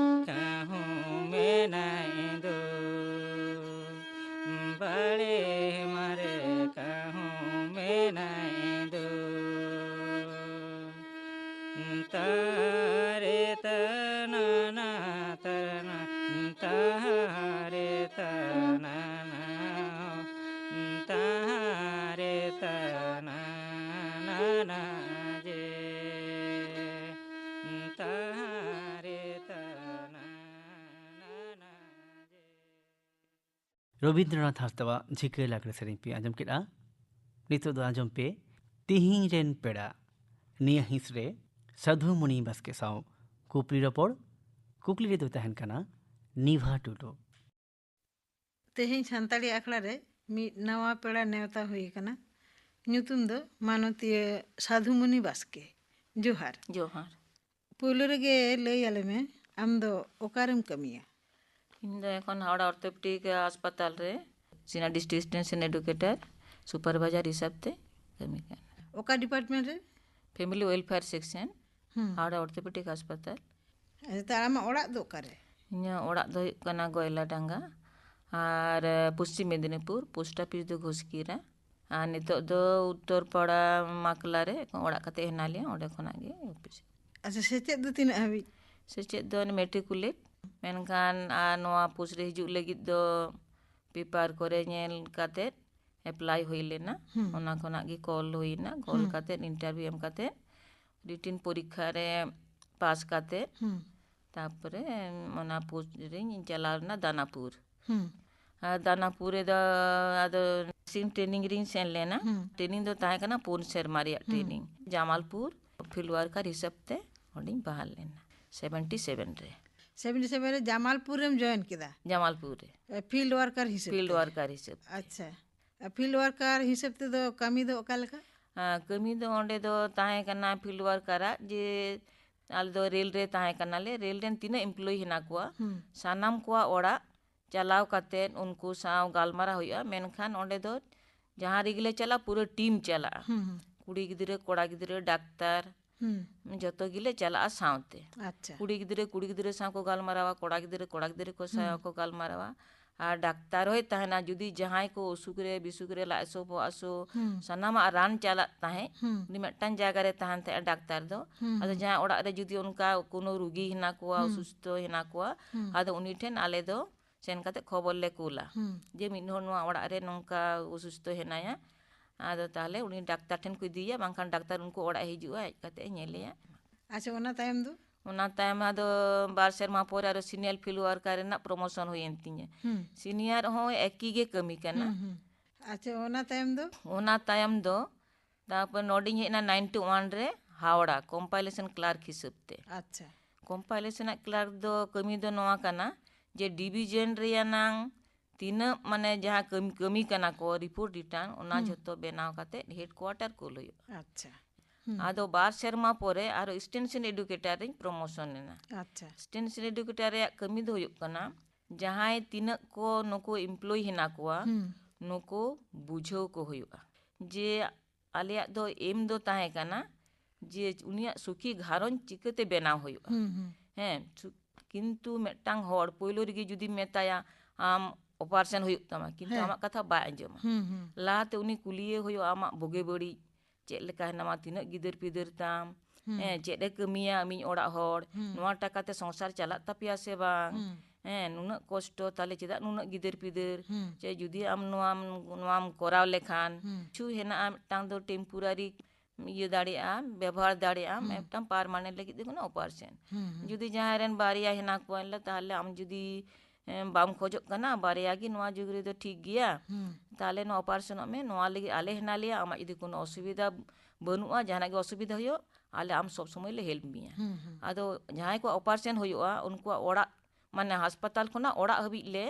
ᱠᱟᱹᱦᱩ ᱢᱮᱱᱟᱭ ᱫᱚ᱾ ᱵᱟᱲᱮ ᱢᱟᱞ ᱨᱮ ᱠᱟᱹᱦᱩ ᱢᱮᱱᱟᱭ ᱫᱚ᱾ ᱛᱟᱦᱟᱨᱮ ᱛᱟᱱᱟᱱᱟ ᱛᱟᱨᱟᱱᱟ, ᱛᱟᱦᱟᱨᱮ ᱛᱟᱱᱟᱱᱟ, ᱛᱟᱦᱟᱨᱮ ᱛᱟᱱᱟᱱᱟ ᱡᱮ, ᱛᱟᱦᱟᱨᱮ ᱛᱟᱱᱟᱱᱟ ᱡᱮ᱾ ᱨᱚᱵᱤᱱᱫᱨᱚᱱᱟᱛᱷ ᱦᱟᱸᱥᱫᱟᱣᱟᱜ ᱡᱷᱤᱠᱟᱹ ᱞᱟᱜᱽᱲᱮ ᱥᱮᱨᱮᱧ ᱯᱮ ᱟᱸᱡᱚᱢ ᱠᱮᱫᱼᱟ᱾ ᱱᱤᱛᱚᱜ ᱫᱚ ᱟᱸᱡᱚᱢ ᱯᱮ ᱛᱤᱦᱤᱧ ᱨᱮᱱ ᱯᱮᱲᱟ᱾ ᱱᱤᱭᱟᱹ ᱦᱤᱸᱥ ᱨᱮ ᱥᱟᱹᱫᱷᱩ ᱢᱩᱱᱤ ᱵᱟᱥᱠᱮ ᱥᱟᱶ ᱠᱩᱯᱞᱤ ᱨᱚᱯᱚᱲ᱾ ᱠᱩᱠᱞᱤ ᱨᱮᱫᱚ ᱛᱟᱦᱮᱱ ᱠᱟᱱᱟ ᱱᱤᱵᱷᱟ ᱴᱩᱰᱩ᱾ ᱛᱮᱦᱮᱧ ᱥᱟᱱᱛᱟᱲᱤ ᱟᱠᱷᱲᱟ ᱨᱮ ᱢᱤᱫ ᱱᱟᱣᱟ ᱯᱮᱲᱟ ᱱᱮᱣᱛᱟ ᱦᱩᱭ ᱟᱠᱟᱱᱟ᱾ ᱧᱩᱛᱩᱢ ᱫᱚ ᱢᱟᱱᱚᱛᱤᱭᱟᱹ ᱥᱟᱹᱫᱷᱩ ᱢᱩᱱᱤ ᱵᱟᱥᱠᱮ᱾ ᱡᱚᱦᱟᱨ᱾ ᱡᱚᱦᱟᱨ᱾ ᱯᱳᱭᱞᱳ ᱨᱮᱜᱮ ᱞᱟᱹᱭ ᱟᱞᱮ ᱢᱮ, ᱟᱢ ᱫᱚ ᱚᱠᱟᱨᱮᱢ ᱠᱟᱹᱢᱤᱭᱟ? ᱤᱧ ᱫᱚ ᱮᱠᱷᱚᱱ ᱦᱟᱣᱲᱟ ᱚᱨᱛᱷᱳᱯᱮᱰᱤᱠ ᱦᱟᱥᱯᱟᱛᱟᱞ ᱨᱮ ᱥᱤᱱᱤᱭᱟᱨ ᱰᱤᱥᱴᱨᱤᱠᱴ ᱱᱟᱨᱥᱤᱝ ᱮᱰᱩᱠᱮᱴᱟᱨ ᱥᱩᱯᱟᱨᱵᱷᱟᱭᱡᱟᱨ ᱦᱤᱥᱟᱹᱵ ᱛᱮ ᱠᱟᱹᱢᱤ ᱠᱟᱱᱟ᱾ ᱚᱠᱟ ᱰᱤᱯᱟᱨᱴᱢᱮᱱᱴ ᱨᱮ? ᱯᱷᱮᱢᱤᱞᱤ ᱣᱮᱞᱯᱷᱮᱭᱟᱨ ᱥᱮᱠᱥᱚᱱ, ᱦᱩᱸ᱾ ᱦᱟᱣᱲᱟ ᱚᱨᱛᱷᱳᱯᱮᱰᱤᱠ ᱦᱟᱥᱯᱟᱛᱟᱞ᱾ ᱟᱪᱪᱷᱟ, ᱛᱟ ᱟᱢᱟᱜ ᱚᱲᱟᱜ ᱫᱚ ᱚᱠᱟᱨᱮ? ᱤᱧᱟᱹᱜ ᱚᱲᱟᱜ ᱫᱚ ᱦᱩᱭᱩᱜ ᱠᱟᱱᱟ ᱜᱚᱭᱞᱟᱰᱟᱸᱜᱟ ᱟᱨ ᱯᱚᱥᱪᱤᱢ ᱢᱮᱫᱤᱱᱤᱯᱩᱨ, ᱯᱳᱥᱴ ᱚᱯᱷᱤᱥ ᱫᱚ ᱜᱷᱳᱥᱠᱤᱨᱟ᱾ ᱟᱨ ᱱᱤᱛᱚᱜ ᱫᱚ ᱩᱛᱛᱚᱨ ᱯᱟᱲᱟ ᱢᱟᱠᱞᱟ ᱨᱮ ᱚᱲᱟᱜ ᱠᱟᱛᱮ ᱦᱮᱱᱟᱜ ᱞᱮᱭᱟ, ᱚᱸᱰᱮ ᱠᱷᱚᱱᱟᱜ ᱜᱮ ᱚᱯᱷᱤᱥ᱾ ᱟᱪᱪᱷᱟ, ᱥᱮᱪᱮᱫ ᱫᱚ ᱛᱤᱱᱟᱹᱜ ᱦᱟᱹᱵᱤᱡ? ᱥᱮᱪᱮᱫ ᱫᱚ ᱢᱮᱴᱨᱤᱠᱩᱞᱮᱴ, ᱢᱮᱱᱠᱷᱟᱱ ᱟᱨ ᱱᱚᱣᱟ ᱯᱳᱥᱴ ᱨᱮ ᱦᱤᱡᱩᱜ ᱞᱟᱹᱜᱤᱫ ᱫᱚ ᱯᱮᱯᱟᱨ ᱠᱚᱨᱮ ᱧᱮᱞ ᱠᱟᱛᱮ ᱮᱯᱞᱟᱭ ᱦᱩᱭ ᱞᱮᱱᱟ᱾ ᱦᱩᱸ᱾ ᱚᱱᱟ ᱠᱷᱚᱱᱟᱜ ᱜᱮ ᱠᱚᱞ ᱦᱩᱭᱱᱟ, ᱠᱚᱞ ᱦᱩᱸ᱾ ᱠᱟᱛᱮ ᱤᱱᱴᱟᱨᱵᱷᱤᱭᱩ ᱮᱢ ᱠᱟᱛᱮ ᱨᱤᱴᱤᱱ ᱯᱚᱨᱤᱠᱠᱷᱟ ᱨᱮ ᱯᱟᱥ ᱠᱟᱛᱮ ᱦᱩᱸ᱾ ᱛᱟᱯᱚᱨᱮ ᱚᱱᱟ ᱯᱳᱥᱴ ᱨᱤᱧ ᱪᱟᱞᱟᱣ ᱞᱮᱱᱟ ᱫᱟᱱᱟᱯᱩᱨ᱾ ᱦᱩᱸ᱾ ᱟᱨ ᱫᱟᱱᱟᱯᱩᱨ ᱨᱮᱫᱚ ᱟᱫᱚ ᱱᱟᱨᱥᱤᱝ ᱴᱨᱮᱱᱤᱝ ᱨᱤᱧ ᱥᱮᱱ ᱞᱮᱱᱟ᱾ ᱦᱩᱸ᱾ ᱴᱨᱮᱱᱤᱝ ᱫᱚ ᱛᱟᱦᱮᱸ ᱠᱟᱱᱟ ᱯᱩᱱ ᱥᱮᱨᱢᱟ ᱨᱮᱭᱟᱜ ᱦᱩᱸ᱾ ᱴᱨᱮᱱᱤᱝ᱾ ᱡᱟᱢᱟᱞᱯᱩᱨ ᱯᱷᱤᱞᱰ ᱣᱟᱨᱠᱟᱨ ᱦᱤᱥᱟᱹᱵ ᱛᱮ ᱚᱸᱰᱮᱧ ᱵᱟᱦᱟᱞ ᱞᱮᱱᱟ ᱥᱮᱵᱷᱮᱱᱴᱤ ᱥᱮᱵᱷᱮᱱ ᱨᱮ᱾ ᱥᱮᱵᱷᱮᱱᱴᱤ ᱥᱮᱵᱷᱮᱱ ᱨᱮ ᱡᱟᱢᱟᱞᱯᱩᱨ ᱨᱮᱢ ᱡᱚᱭᱮᱱ ᱠᱮᱫᱟ? ᱡᱟᱢᱟᱞᱯᱩᱨ ᱨᱮ᱾ ᱯᱷᱤᱞᱰ ᱣᱟᱨᱠᱟᱨ ᱦᱤᱥᱟᱹᱵ ᱯᱷᱤᱞᱰ ᱛᱮ? ᱣᱟᱨᱠᱟᱨ ᱦᱤᱥᱟᱹᱵ ᱛᱮ᱾ ᱟᱪᱪᱷᱟ, ᱯᱷᱤᱞᱰ ᱣᱟᱨᱠᱟᱨ ᱦᱤᱥᱟᱹᱵ ᱛᱮᱫᱚ ᱠᱟᱹᱢᱤ ᱫᱚ ᱚᱠᱟ ᱞᱮᱠᱟ? ᱟᱨ ᱠᱟᱹᱢᱤ ᱫᱚ ᱚᱸᱰᱮ ᱫᱚ ᱛᱟᱦᱮᱸ ᱠᱟᱱᱟ ᱯᱷᱤᱞᱰ ᱣᱟᱨᱠᱟᱨᱟᱜ, ᱡᱮ ᱟᱞᱮ ᱫᱚ ᱨᱮᱞ ᱨᱮ ᱛᱟᱦᱮᱸ ᱠᱟᱱᱟᱞᱮ᱾ ᱨᱮᱞ ᱨᱮᱱ ᱛᱤᱱᱟᱹᱜ ᱮᱢᱯᱞᱚᱭᱤ ᱦᱮᱱᱟᱜ ᱠᱚᱣᱟ, ᱦᱩᱸ᱾ ᱥᱟᱱᱟᱢ ᱠᱚᱣᱟᱜ ᱚᱲᱟᱜ ᱪᱟᱞᱟᱣ ᱠᱟᱛᱮᱫ ᱩᱱᱠᱩ ᱥᱟᱶ ᱜᱟᱞᱢᱟᱨᱟᱣ ᱦᱩᱭᱩᱜᱼᱟ᱾ ᱢᱮᱱᱠᱷᱟᱱ ᱚᱸᱰᱮ ᱫᱚ ᱡᱟᱦᱟᱸ ᱨᱮᱜᱮ ᱞᱮ ᱪᱟᱞᱟᱜᱼᱟ, ᱯᱩᱨᱟᱹ ᱴᱤᱢ ᱪᱟᱞᱟᱜᱼᱟ᱾ ᱦᱩᱸ, ᱦᱩᱸ᱾ ᱠᱩᱲᱤ ᱜᱤᱫᱽᱨᱟᱹ, ᱠᱚᱲᱟ ᱜᱤᱫᱽᱨᱟᱹ, ᱰᱟᱠᱛᱟᱨ, ᱦᱩᱸ᱾ ᱡᱚᱛᱚ ᱜᱮᱞᱮ ᱪᱟᱞᱟᱜᱼᱟ ᱥᱟᱶᱛᱮ᱾ ᱟᱪᱪᱷᱟ᱾ ᱠᱩᱲᱤ ᱜᱤᱫᱽᱨᱟᱹ ᱠᱩᱲᱤ ᱜᱤᱫᱽᱨᱟᱹ ᱥᱟᱶ ᱠᱚ ᱜᱟᱞᱢᱟᱨᱟᱣᱟ, ᱠᱚᱲᱟ ᱜᱤᱫᱽᱨᱟᱹ ᱠᱚᱲᱟ ᱜᱤᱫᱽᱨᱟᱹ ᱠᱚ ᱥᱟᱶ ᱦᱩᱸ᱾ ᱠᱚ ᱜᱟᱞᱢᱟᱨᱟᱣᱟ᱾ ᱟᱨ ᱰᱟᱠᱛᱟᱨ ᱦᱚᱸᱭ ᱛᱟᱦᱮᱱᱟ, ᱡᱩᱫᱤ ᱡᱟᱦᱟᱸᱭ ᱠᱚ ᱚᱥᱩᱠ ᱨᱮ, ᱵᱤᱥᱩᱠ ᱨᱮ, ᱞᱟᱡ ᱦᱟᱹᱥᱩ, ᱵᱚᱦᱚᱜ ᱦᱟᱹᱥᱩ, ᱦᱩᱸ᱾ ᱥᱟᱱᱟᱢᱟᱜ ᱨᱟᱱ ᱪᱟᱞᱟᱜ ᱛᱟᱦᱮᱸᱫ, ᱦᱩᱸ᱾ ᱩᱱᱤ ᱢᱤᱫᱴᱟᱝ ᱡᱟᱭᱜᱟ ᱨᱮ ᱛᱟᱦᱮᱱ ᱛᱟᱦᱮᱸᱫ ᱰᱟᱠᱛᱟᱨ ᱫᱚ᱾ ᱦᱩᱸ, ᱟᱫᱚ ᱦᱩᱸ᱾ ᱡᱟᱦᱟᱸᱭ ᱚᱲᱟᱜ ᱨᱮ ᱡᱩᱫᱤ ᱚᱱᱠᱟ ᱠᱳᱱᱳ ᱨᱩᱜᱤ ᱦᱮᱱᱟᱜ ᱠᱚᱣᱟ, ᱦᱩᱸ᱾ ᱚᱥᱩᱥᱛᱷᱚ ᱦᱮᱱᱟᱜ ᱠᱚᱣᱟ, ᱦᱩᱸ᱾ ᱟᱫᱚ ᱩᱱᱤ ᱴᱷᱮᱱ ᱟᱞᱮ ᱫᱚ ᱥᱮᱱ ᱠᱟᱛᱮ ᱠᱷᱚᱵᱚᱨ ᱞᱮ ᱠᱩᱞᱟ ᱦᱩᱸ᱾ ᱡᱮ ᱢᱤᱫ ᱦᱚᱲ ᱱᱚᱣᱟ ᱚᱲᱟᱜ ᱨᱮ ᱱᱚᱝᱠᱟ ᱚᱥᱩᱥᱛᱷᱚ ᱦᱮᱱᱟᱭᱟ, ᱟᱫᱚ ᱛᱟᱦᱞᱮ ᱩᱱᱤ ᱰᱟᱠᱛᱟᱨ ᱴᱷᱮᱱ ᱠᱚ ᱤᱫᱤᱭᱮᱭᱟ, ᱵᱟᱝᱠᱷᱟᱱ ᱰᱟᱠᱛᱟᱨ ᱩᱱᱠᱩ ᱚᱲᱟᱜ ᱮ ᱦᱤᱡᱩᱜᱼᱟ, ᱦᱮᱡ ᱠᱟᱛᱮ ᱮ ᱧᱮᱞᱮᱭᱟ᱾ ᱟᱪᱪᱷᱟ, ᱚᱱᱟ ᱛᱟᱭᱚᱢ ᱫᱚ? ᱚᱱᱟ ᱛᱟᱭᱚᱢ ᱟᱫᱚ ᱵᱟᱨ ᱥᱮᱨᱢᱟ ᱯᱚᱨᱮ ᱟᱨᱚ senior field worker ᱨᱮᱱᱟᱜ promotion ᱦᱩᱭᱮᱱ ᱛᱤᱧᱟᱹ᱾ ᱦᱩᱸ᱾ Senior ᱦᱚᱸ ᱮᱠᱤ ᱜᱮ ᱠᱟᱹᱢᱤ ᱠᱟᱱᱟ᱾ ᱦᱩᱸ, ᱦᱩᱸ᱾ ᱟᱪᱪᱷᱟ, ᱚᱱᱟ ᱛᱟᱭᱚᱢ ᱫᱚ? ᱚᱱᱟ ᱛᱟᱭᱚᱢ ᱫᱚ ᱛᱟᱨᱯᱚᱨ ᱱᱚᱰᱮᱧ ᱦᱮᱡ ᱮᱱᱟ ninety one ᱨᱮ ᱦᱟᱣᱲᱟ compilation clerk ᱦᱤᱥᱟᱹᱵ ᱛᱮ᱾ ᱟᱪᱪᱷᱟ᱾ Compilation ᱟᱜ clerk ᱫᱚ ᱠᱟᱹᱢᱤ ᱫᱚ ᱱᱚᱣᱟ ᱠᱟᱱᱟ ᱡᱮ division ᱨᱮᱭᱟᱱᱟᱝ ᱛᱤᱱᱟᱹᱜ ᱢᱟᱱᱮ ᱡᱟᱦᱟᱸ ᱠᱟᱹᱢᱤ, ᱠᱟᱹᱢᱤ ᱠᱟᱱᱟ ᱠᱚ report return, ᱚᱱᱟ ᱦᱩᱸ᱾ ᱡᱷᱚᱛᱚ ᱵᱮᱱᱟᱣ ᱠᱟᱛᱮ headquarter ᱠᱩᱞ ᱦᱩᱭᱩᱜᱼᱟ᱾ ᱟᱪᱪᱷᱟ᱾ ᱦᱩᱸ᱾ ᱟᱫᱚ ᱵᱟᱨ ᱥᱮᱨᱢᱟ ᱯᱚᱨᱮ ᱟᱨᱚ extension educator ᱨᱤᱧ promotion ᱮᱱᱟ᱾ ᱟᱪᱪᱷᱟ᱾ Extension educator ᱨᱮᱭᱟᱜ ᱠᱟᱹᱢᱤ ᱫᱚ ᱦᱩᱭᱩᱜ ᱠᱟᱱᱟ ᱡᱟᱦᱟᱸᱭ ᱛᱤᱱᱟᱹᱜ ᱠᱚ ᱱᱩᱠᱩ employee ᱦᱮᱱᱟᱜ ᱠᱚᱣᱟ, ᱦᱩᱸ᱾ ᱱᱩᱠᱩ ᱵᱩᱡᱷᱟᱹᱣ ᱠᱚ ᱦᱩᱭᱩᱜᱼᱟ ᱡᱮ ᱟᱞᱮᱭᱟᱜ ᱫᱚ aim ᱫᱚ ᱛᱟᱦᱮᱸ ᱠᱟᱱᱟ ᱡᱮ ᱩᱱᱤᱭᱟᱜ ᱥᱩᱠᱷᱤ ᱜᱷᱟᱨᱚᱸᱡᱽ ᱪᱤᱠᱟᱹᱛᱮ ᱵᱮᱱᱟᱣ ᱦᱩᱭᱩᱜᱼᱟ᱾ ᱦᱩᱸ, ᱦᱩᱸ᱾ ᱦᱮᱸ, ᱥᱩ-, ᱠᱤᱱᱛᱩ ᱢᱤᱫᱴᱟᱝ ᱦᱚᱲ ᱯᱳᱭᱞᱳ ᱨᱮᱜᱮ ᱡᱩᱫᱤᱢ ᱢᱮᱛᱟᱭᱟ ᱟᱢ operation ᱦᱩᱭᱩᱜ ᱛᱟᱢᱟ, ᱠᱤᱱᱛᱩ ᱦᱮᱸ᱾ ᱟᱢᱟᱜ ᱠᱟᱛᱷᱟ ᱵᱟᱭ ᱟᱸᱡᱚᱢᱟ᱾ ᱦᱩᱸ, ᱦᱩᱸ᱾ ᱞᱟᱦᱟᱛᱮ ᱩᱱᱤ ᱠᱩᱞᱤᱭᱮ ᱦᱩᱭᱩᱜᱼᱟ ᱟᱢᱟᱜ ᱵᱩᱜᱤ ᱵᱟᱹᱲᱤᱡ, ᱪᱮᱫ ᱞᱮᱠᱟ ᱦᱮᱱᱟᱢᱟ, ᱛᱤᱱᱟᱹᱜ ᱜᱤᱫᱟᱹᱨ ᱯᱤᱫᱟᱹᱨ ᱛᱟᱢ, ᱦᱩᱸ᱾ ᱦᱮᱸ, ᱪᱮᱫ ᱮ ᱠᱟᱹᱢᱤᱭᱟ ᱟᱢᱤᱧ ᱚᱲᱟᱜ ᱦᱚᱲ, ᱦᱩᱸ᱾ ᱱᱚᱣᱟ ᱴᱟᱠᱟ ᱛᱮ ᱥᱚᱝᱥᱟᱨ ᱪᱟᱞᱟᱜ ᱛᱟᱯᱮᱭᱟ ᱥᱮ ᱵᱟᱝ? ᱦᱩᱸ᱾ ᱦᱮᱸ, ᱱᱩᱱᱟᱹᱜ ᱠᱚᱥᱴᱚ, ᱛᱟᱦᱞᱮ ᱪᱮᱫᱟᱜ ᱱᱩᱱᱟᱹᱜ ᱜᱤᱫᱟᱹᱨ ᱯᱤᱫᱟᱹᱨ? ᱦᱩᱸ᱾ ᱪᱮ ᱡᱩᱫᱤ ᱟᱢ ᱱᱚᱣᱟᱢ, ᱱᱚᱣᱟᱢ ᱠᱚᱨᱟᱣ ᱞᱮᱠᱷᱟᱱ, ᱦᱩᱸ᱾ ᱠᱤᱪᱷᱩ ᱦᱮᱱᱟᱜᱼᱟ ᱢᱤᱫᱴᱟᱝ ᱫᱚ temporary ᱤᱭᱟᱹ ᱫᱟᱲᱮᱭᱟᱜᱼᱟ, ᱵᱮᱵᱚᱦᱟᱨ ᱫᱟᱲᱮᱭᱟᱜᱼᱟ, ᱦᱩᱸ᱾ ᱢᱤᱫᱴᱟᱝ permanent ᱞᱟᱹᱜᱤᱫ ᱫᱚ ᱠᱳᱱᱳ operation᱾ ᱦᱩᱸ, ᱦᱩᱸ᱾ ᱡᱩᱫᱤ ᱡᱟᱦᱟᱸᱭ ᱨᱮᱱ ᱵᱟᱨᱭᱟ ᱦᱮᱱᱟᱜ ᱠᱚᱣᱟ, ᱮᱱᱦᱤᱞᱳᱜ ᱛᱟᱦᱞᱮ ᱟᱢ ᱡᱩᱫᱤ, ᱮᱸ, ᱵᱟᱢ ᱠᱷᱚᱡᱚᱜ ᱠᱟᱱᱟ, ᱵᱟᱨᱭᱟ ᱜᱮ ᱱᱚᱣᱟ ᱡᱩᱜᱽ ᱨᱮᱫᱚ ᱴᱷᱤᱠ ᱜᱮᱭᱟ, ᱦᱩᱸ᱾ ᱛᱟᱦᱞᱮ ᱱᱚᱣᱟ operationᱚᱜ ᱢᱮ, ᱱᱚᱣᱟ ᱞᱟᱹᱜᱤᱫ ᱟᱞᱮ ᱦᱮᱱᱟᱜ ᱞᱮᱭᱟ, ᱟᱢᱟᱜ ᱡᱩᱫᱤ ᱠᱳᱱᱳ ᱚᱥᱩᱵᱤᱫᱷᱟ ᱵᱟᱹᱱᱩᱜᱼᱟ, ᱡᱟᱦᱟᱱᱟᱜ ᱜᱮ ᱚᱥᱩᱵᱤᱫᱷᱟ ᱦᱩᱭᱩᱜ, ᱟᱞᱮ ᱟᱢ ᱥᱚᱵ ᱥᱚᱢᱚᱭ ᱞᱮ help ᱢᱮᱭᱟ᱾ ᱦᱩᱸ, ᱦᱩᱸ᱾ ᱟᱫᱚ ᱡᱟᱦᱟᱸᱭ ᱠᱚᱣᱟᱜ operation ᱦᱩᱭᱩᱜᱼᱟ, ᱩᱱᱠᱩᱣᱟᱜ ᱚᱲᱟᱜ, ᱢᱟᱱᱮ ᱦᱟᱥᱯᱟᱛᱟᱞ ᱠᱷᱚᱱᱟᱜ ᱚᱲᱟᱜ ᱦᱟᱹᱵᱤᱡ ᱞᱮ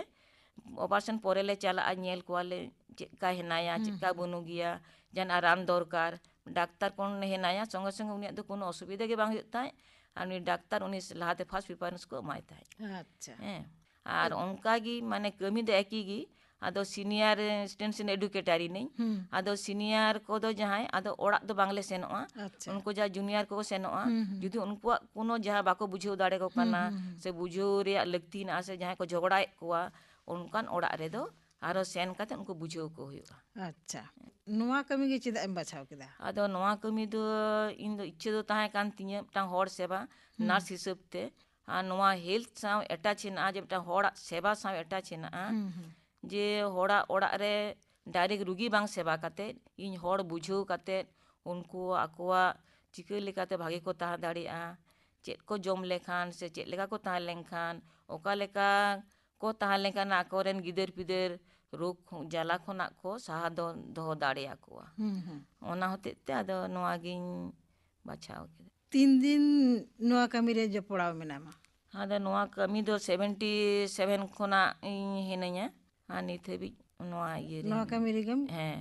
operation ᱯᱚᱨᱮ ᱞᱮ ᱪᱟᱞᱟᱜᱼᱟ, ᱧᱮᱞ ᱠᱚᱣᱟᱞᱮ ᱪᱮᱫᱠᱟ ᱦᱮᱱᱟᱭᱟ, ᱦᱩᱸ, ᱪᱮᱫᱠᱟ ᱦᱩᱸ᱾ ᱵᱟᱹᱱᱩᱜ ᱜᱮᱭᱟ, ᱡᱟᱦᱟᱱᱟᱜ ᱨᱟᱱ ᱫᱚᱨᱠᱟᱨ, ᱰᱟᱠᱛᱟᱨ ᱠᱚ ᱦᱮᱱᱟᱭᱟ, ᱥᱚᱸᱜᱮ ᱥᱚᱸᱜᱮ ᱩᱱᱤᱭᱟᱜ ᱫᱚ ᱠᱳᱱᱳ ᱚᱥᱩᱵᱤᱫᱷᱟ ᱜᱮ ᱵᱟᱝ ᱦᱩᱭᱩᱜ ᱛᱟᱭ᱾ ᱟᱨ ᱩᱱᱤ ᱰᱟᱠᱛᱟᱨ ᱩᱱᱤ ᱞᱟᱦᱟᱛᱮ first preference ᱠᱚ ᱮᱢᱟᱭ ᱛᱟᱦᱮᱸᱫ᱾ ᱟᱪᱪᱷᱟ᱾ ᱦᱮᱸ, ᱟᱨ ᱚᱱᱠᱟ ᱜᱮ ᱢᱟᱱᱮ ᱠᱟᱹᱢᱤ ᱫᱚ ᱮᱠᱤ ᱜᱮ, ᱟᱫᱚ senior extension educator ᱤᱱᱟᱹᱧ᱾ ᱦᱩᱸ᱾ ᱟᱫᱚ senior ᱠᱚᱫᱚ ᱡᱟᱦᱟᱸᱭ, ᱟᱫᱚ ᱚᱲᱟᱜ ᱫᱚ ᱵᱟᱝᱞᱮ ᱥᱮᱱᱚᱜᱼᱟ᱾ ᱟᱪᱪᱷᱟ᱾ ᱩᱱᱠᱩ ᱡᱟᱦᱟᱸ junior ᱠᱚᱠᱚ ᱥᱮᱱᱚᱜᱼᱟ, ᱦᱩᱸ, ᱦᱩᱸ᱾ ᱡᱩᱫᱤ ᱩᱱᱠᱩᱣᱟᱜ ᱠᱳᱱᱳ ᱡᱟᱦᱟᱸ ᱵᱟᱠᱚ ᱵᱩᱡᱷᱟᱹᱣ ᱫᱟᱲᱮ ᱠᱚ ᱦᱩᱸ, ᱠᱟᱱᱟ, ᱦᱩᱸ, ᱦᱩᱸ᱾ ᱥᱮ ᱵᱩᱡᱷᱟᱹᱣ ᱨᱮᱭᱟᱜ ᱞᱟᱹᱠᱛᱤ ᱦᱮᱱᱟᱜᱼᱟ, ᱥᱮ ᱡᱟᱦᱟᱸᱭ ᱠᱚ ᱡᱷᱚᱜᱽᱲᱟᱭᱮᱫ ᱠᱚᱣᱟ, ᱚᱱᱠᱟᱱ ᱚᱲᱟᱜ ᱨᱮᱫᱚ ᱟᱨᱚ ᱥᱮᱱ ᱠᱟᱛᱮ ᱩᱱᱠᱩ ᱵᱩᱡᱷᱟᱹᱣ ᱠᱚ ᱦᱩᱭᱩᱜᱼᱟ᱾ ᱟᱪᱪᱷᱟ, ᱱᱚᱣᱟ ᱠᱟᱹᱢᱤ ᱜᱮ ᱪᱮᱫᱟᱜ ᱮᱢ ᱵᱟᱪᱷᱟᱣ ᱠᱮᱫᱟ? ᱟᱫᱚ ᱱᱚᱣᱟ ᱠᱟᱹᱢᱤ ᱫᱚ ᱤᱧ ᱫᱚ ᱤᱪᱪᱷᱟᱹ ᱫᱚ ᱛᱟᱦᱮᱸ ᱠᱟᱱ ᱛᱤᱧᱟᱹ ᱢᱤᱫᱴᱟᱝ ᱦᱚᱲ ᱥᱮᱵᱟ, ᱦᱩᱸ᱾ nurse ᱦᱤᱥᱟᱹᱵ ᱛᱮ᱾ ᱟᱨ ᱱᱚᱣᱟ health ᱥᱟᱶ attach ᱦᱮᱱᱟᱜᱼᱟ, ᱡᱮ ᱢᱤᱫᱴᱟᱝ ᱦᱚᱲᱟᱜ ᱥᱮᱵᱟ ᱥᱟᱶ attach ᱦᱮᱱᱟᱜᱼᱟ᱾ ᱦᱩᱸ, ᱦᱩᱸ᱾ ᱡᱮ ᱦᱚᱲᱟᱜ ᱚᱲᱟᱜ ᱨᱮ direct ᱨᱩᱜᱤ ᱵᱟᱝ ᱥᱮᱵᱟ ᱠᱟᱛᱮ, ᱤᱧ ᱦᱚᱲ ᱵᱩᱡᱷᱟᱹᱣ ᱠᱟᱛᱮ, ᱩᱱᱠᱩ ᱟᱠᱚᱣᱟᱜ ᱪᱤᱠᱟᱹ ᱞᱮᱠᱟᱛᱮ ᱵᱷᱟᱜᱮ ᱠᱚ ᱛᱟᱦᱮᱸ ᱫᱟᱲᱮᱭᱟᱜᱼᱟ, ᱪᱮᱫ ᱠᱚ ᱡᱚᱢ ᱞᱮᱠᱷᱟᱱ ᱥᱮ ᱪᱮᱫ ᱞᱮᱠᱟ ᱠᱚ ᱛᱟᱦᱮᱸ ᱞᱮᱱᱠᱷᱟᱱ, ᱚᱠᱟ ᱞᱮᱠᱟ ᱠᱚ ᱛᱟᱦᱮᱸ ᱞᱮᱱᱠᱷᱟᱱ ᱟᱠᱚᱨᱮᱱ ᱜᱤᱫᱟᱹᱨ ᱯᱤᱫᱟᱹᱨ ᱨᱳᱜᱽ ᱠᱷᱚ-, ᱡᱟᱞᱟ ᱠᱷᱚᱱᱟᱜ ᱠᱚ ᱥᱟᱦᱟ ᱫᱚ, ᱫᱚᱦᱚ ᱫᱟᱲᱮᱭᱟᱠᱚᱣᱟ᱾ ᱦᱩᱸ, ᱦᱩᱸ᱾ ᱚᱱᱟ ᱦᱚᱛᱮᱡ ᱛᱮ ᱟᱫᱚ ᱱᱚᱣᱟ ᱜᱤᱧ ᱵᱟᱪᱷᱟᱣ ᱠᱮᱫᱟ᱾ ᱛᱤᱱ ᱫᱤᱱ ᱱᱚᱣᱟ ᱠᱟᱹᱢᱤ ᱨᱮ ᱡᱚᱯᱲᱟᱣ ᱢᱮᱱᱟᱢᱟ? ᱟᱫᱚ ᱱᱚᱣᱟ ᱠᱟᱹᱢᱤ ᱫᱚ ᱥᱮᱵᱷᱮᱱᱴᱤ ᱥᱮᱵᱷᱮᱱ ᱠᱷᱚᱱᱟᱜ ᱤᱧ ᱦᱤᱱᱟᱹᱧᱟ᱾ ᱟᱨ ᱱᱤᱛ ᱦᱟᱹᱵᱤᱡ ᱱᱚᱣᱟ ᱤᱭᱟᱹ ᱨᱮ ᱱᱚᱣᱟ ᱦᱤᱱᱟᱹᱧᱟ᱾ ᱠᱟᱹᱢᱤ ᱨᱮᱜᱮᱢ ᱦᱮᱸ᱾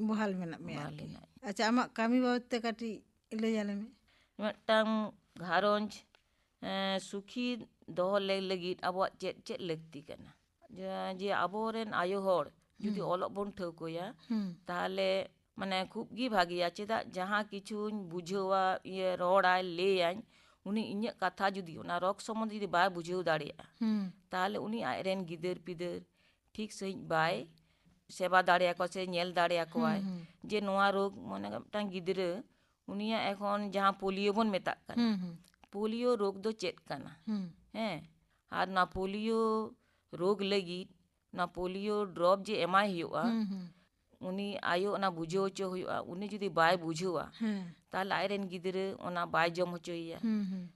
ᱵᱚᱦᱟᱞ ᱢᱮᱱᱟᱜ ᱢᱮᱭᱟ ᱵᱚᱦᱟᱞ ᱟᱨᱠᱤ᱾ ᱦᱮᱱᱟᱜ᱾ ᱟᱪᱪᱷᱟ, ᱟᱢᱟᱜ ᱠᱟᱹᱢᱤ ᱵᱟᱵᱚᱫ ᱛᱮ ᱠᱟᱹᱴᱤᱡ ᱞᱟᱹᱭ ᱟᱞᱮ ᱢᱮ᱾ ᱢᱤᱫᱴᱟᱝ ᱜᱷᱟᱨᱚᱸᱡᱽ, ᱮᱸ, ᱥᱩᱠᱷᱤ ᱫᱚᱦᱚ ᱞᱮ ᱞᱟᱹᱜᱤᱫ ᱟᱵᱚᱣᱟᱜ ᱪᱮᱫ ᱪᱮᱫ ᱞᱟᱹᱠᱛᱤ ᱠᱟᱱᱟ? ᱡᱮ, ᱡᱮ ᱟᱵᱚᱨᱮᱱ ᱟᱭᱳ ᱦᱚᱲ ᱡᱩᱫᱤ ᱦᱩᱸ᱾ ᱚᱞᱚᱜ ᱵᱚᱱ ᱴᱷᱟᱹᱣᱠᱟᱹᱭᱟ, ᱦᱩᱸ᱾ ᱛᱟᱦᱚᱞᱮ ᱢᱟᱱᱮ ᱠᱷᱩᱵ ᱜᱮ ᱵᱷᱟᱜᱮᱭᱟ᱾ ᱪᱮᱫᱟᱜ, ᱡᱟᱦᱟᱸ ᱠᱤᱪᱷᱩᱧ ᱵᱩᱡᱷᱟᱹᱣᱟ, ᱤᱭᱟᱹ, ᱨᱚᱲᱟᱭ, ᱞᱟᱹᱭᱟᱹᱧ, ᱩᱱᱤ ᱤᱧᱟᱹᱜ ᱠᱟᱛᱷᱟ ᱡᱩᱫᱤ ᱚᱱᱟ ᱨᱳᱜᱽ ᱥᱚᱢᱵᱚᱱᱫᱷᱮ ᱡᱩᱫᱤ ᱵᱟᱭ ᱵᱩᱡᱷᱟᱹᱣ ᱫᱟᱲᱮᱭᱟᱜᱼᱟ, ᱦᱩᱸ᱾ ᱛᱟᱦᱚᱞᱮ ᱩᱱᱤ ᱟᱡᱨᱮᱱ ᱜᱤᱫᱟᱹᱨ ᱯᱤᱫᱟᱹᱨ ᱴᱷᱤᱠ ᱥᱟᱺᱦᱤᱡ ᱵᱟᱭ ᱥᱮᱵᱟ ᱫᱟᱲᱮᱭᱟᱠᱚᱣᱟ ᱥᱮ ᱧᱮᱞ ᱫᱟᱲᱮᱭᱟᱠᱚᱣᱟᱭ᱾ ᱦᱩᱸ, ᱦᱩᱸ᱾ ᱡᱮ ᱱᱚᱣᱟ ᱨᱳᱜᱽ, ᱢᱚᱱᱮ ᱠᱟᱜ ᱢᱤᱫᱴᱟᱝ ᱜᱤᱫᱽᱨᱟᱹ, ᱩᱱᱤᱭᱟᱜ ᱮᱠᱷᱚᱱ ᱡᱟᱦᱟᱸ ᱯᱳᱞᱤᱭᱳ ᱵᱚᱱ ᱢᱮᱛᱟᱜ ᱠᱟᱱᱟ, ᱦᱩᱸ, ᱦᱩᱸ᱾ ᱯᱳᱞᱤᱭᱳ ᱨᱳᱜᱽ ᱫᱚ ᱪᱮᱫ ᱠᱟᱱᱟ? ᱦᱩᱸ᱾ ᱦᱮᱸ, ᱟᱨ ᱱᱚᱣᱟ ᱯᱳᱞᱤᱭᱳ ᱨᱳᱜᱽ ᱞᱟᱹᱜᱤᱫ ᱚᱱᱟ ᱯᱳᱞᱤᱭᱳ ᱰᱨᱚᱯ ᱡᱮ ᱮᱢᱟᱭ ᱦᱩᱭᱩᱜᱼᱟ, ᱦᱩᱸ, ᱦᱩᱸ᱾ ᱩᱱᱤ ᱟᱭᱳ ᱚᱱᱟ ᱵᱩᱡᱷᱟᱹᱣ ᱦᱚᱪᱚ ᱦᱩᱭᱩᱜᱼᱟ᱾ ᱩᱱᱤ ᱡᱩᱫᱤ ᱵᱟᱭ ᱵᱩᱡᱷᱟᱹᱣᱟ, ᱦᱮᱸ᱾ ᱛᱟᱦᱚᱞᱮ ᱟᱡᱨᱮᱱ ᱜᱤᱫᱽᱨᱟᱹ ᱚᱱᱟ ᱵᱟᱭ ᱡᱚᱢ ᱦᱚᱪᱚᱭᱮᱭᱟ᱾ ᱦᱩᱸ, ᱦᱩᱸ᱾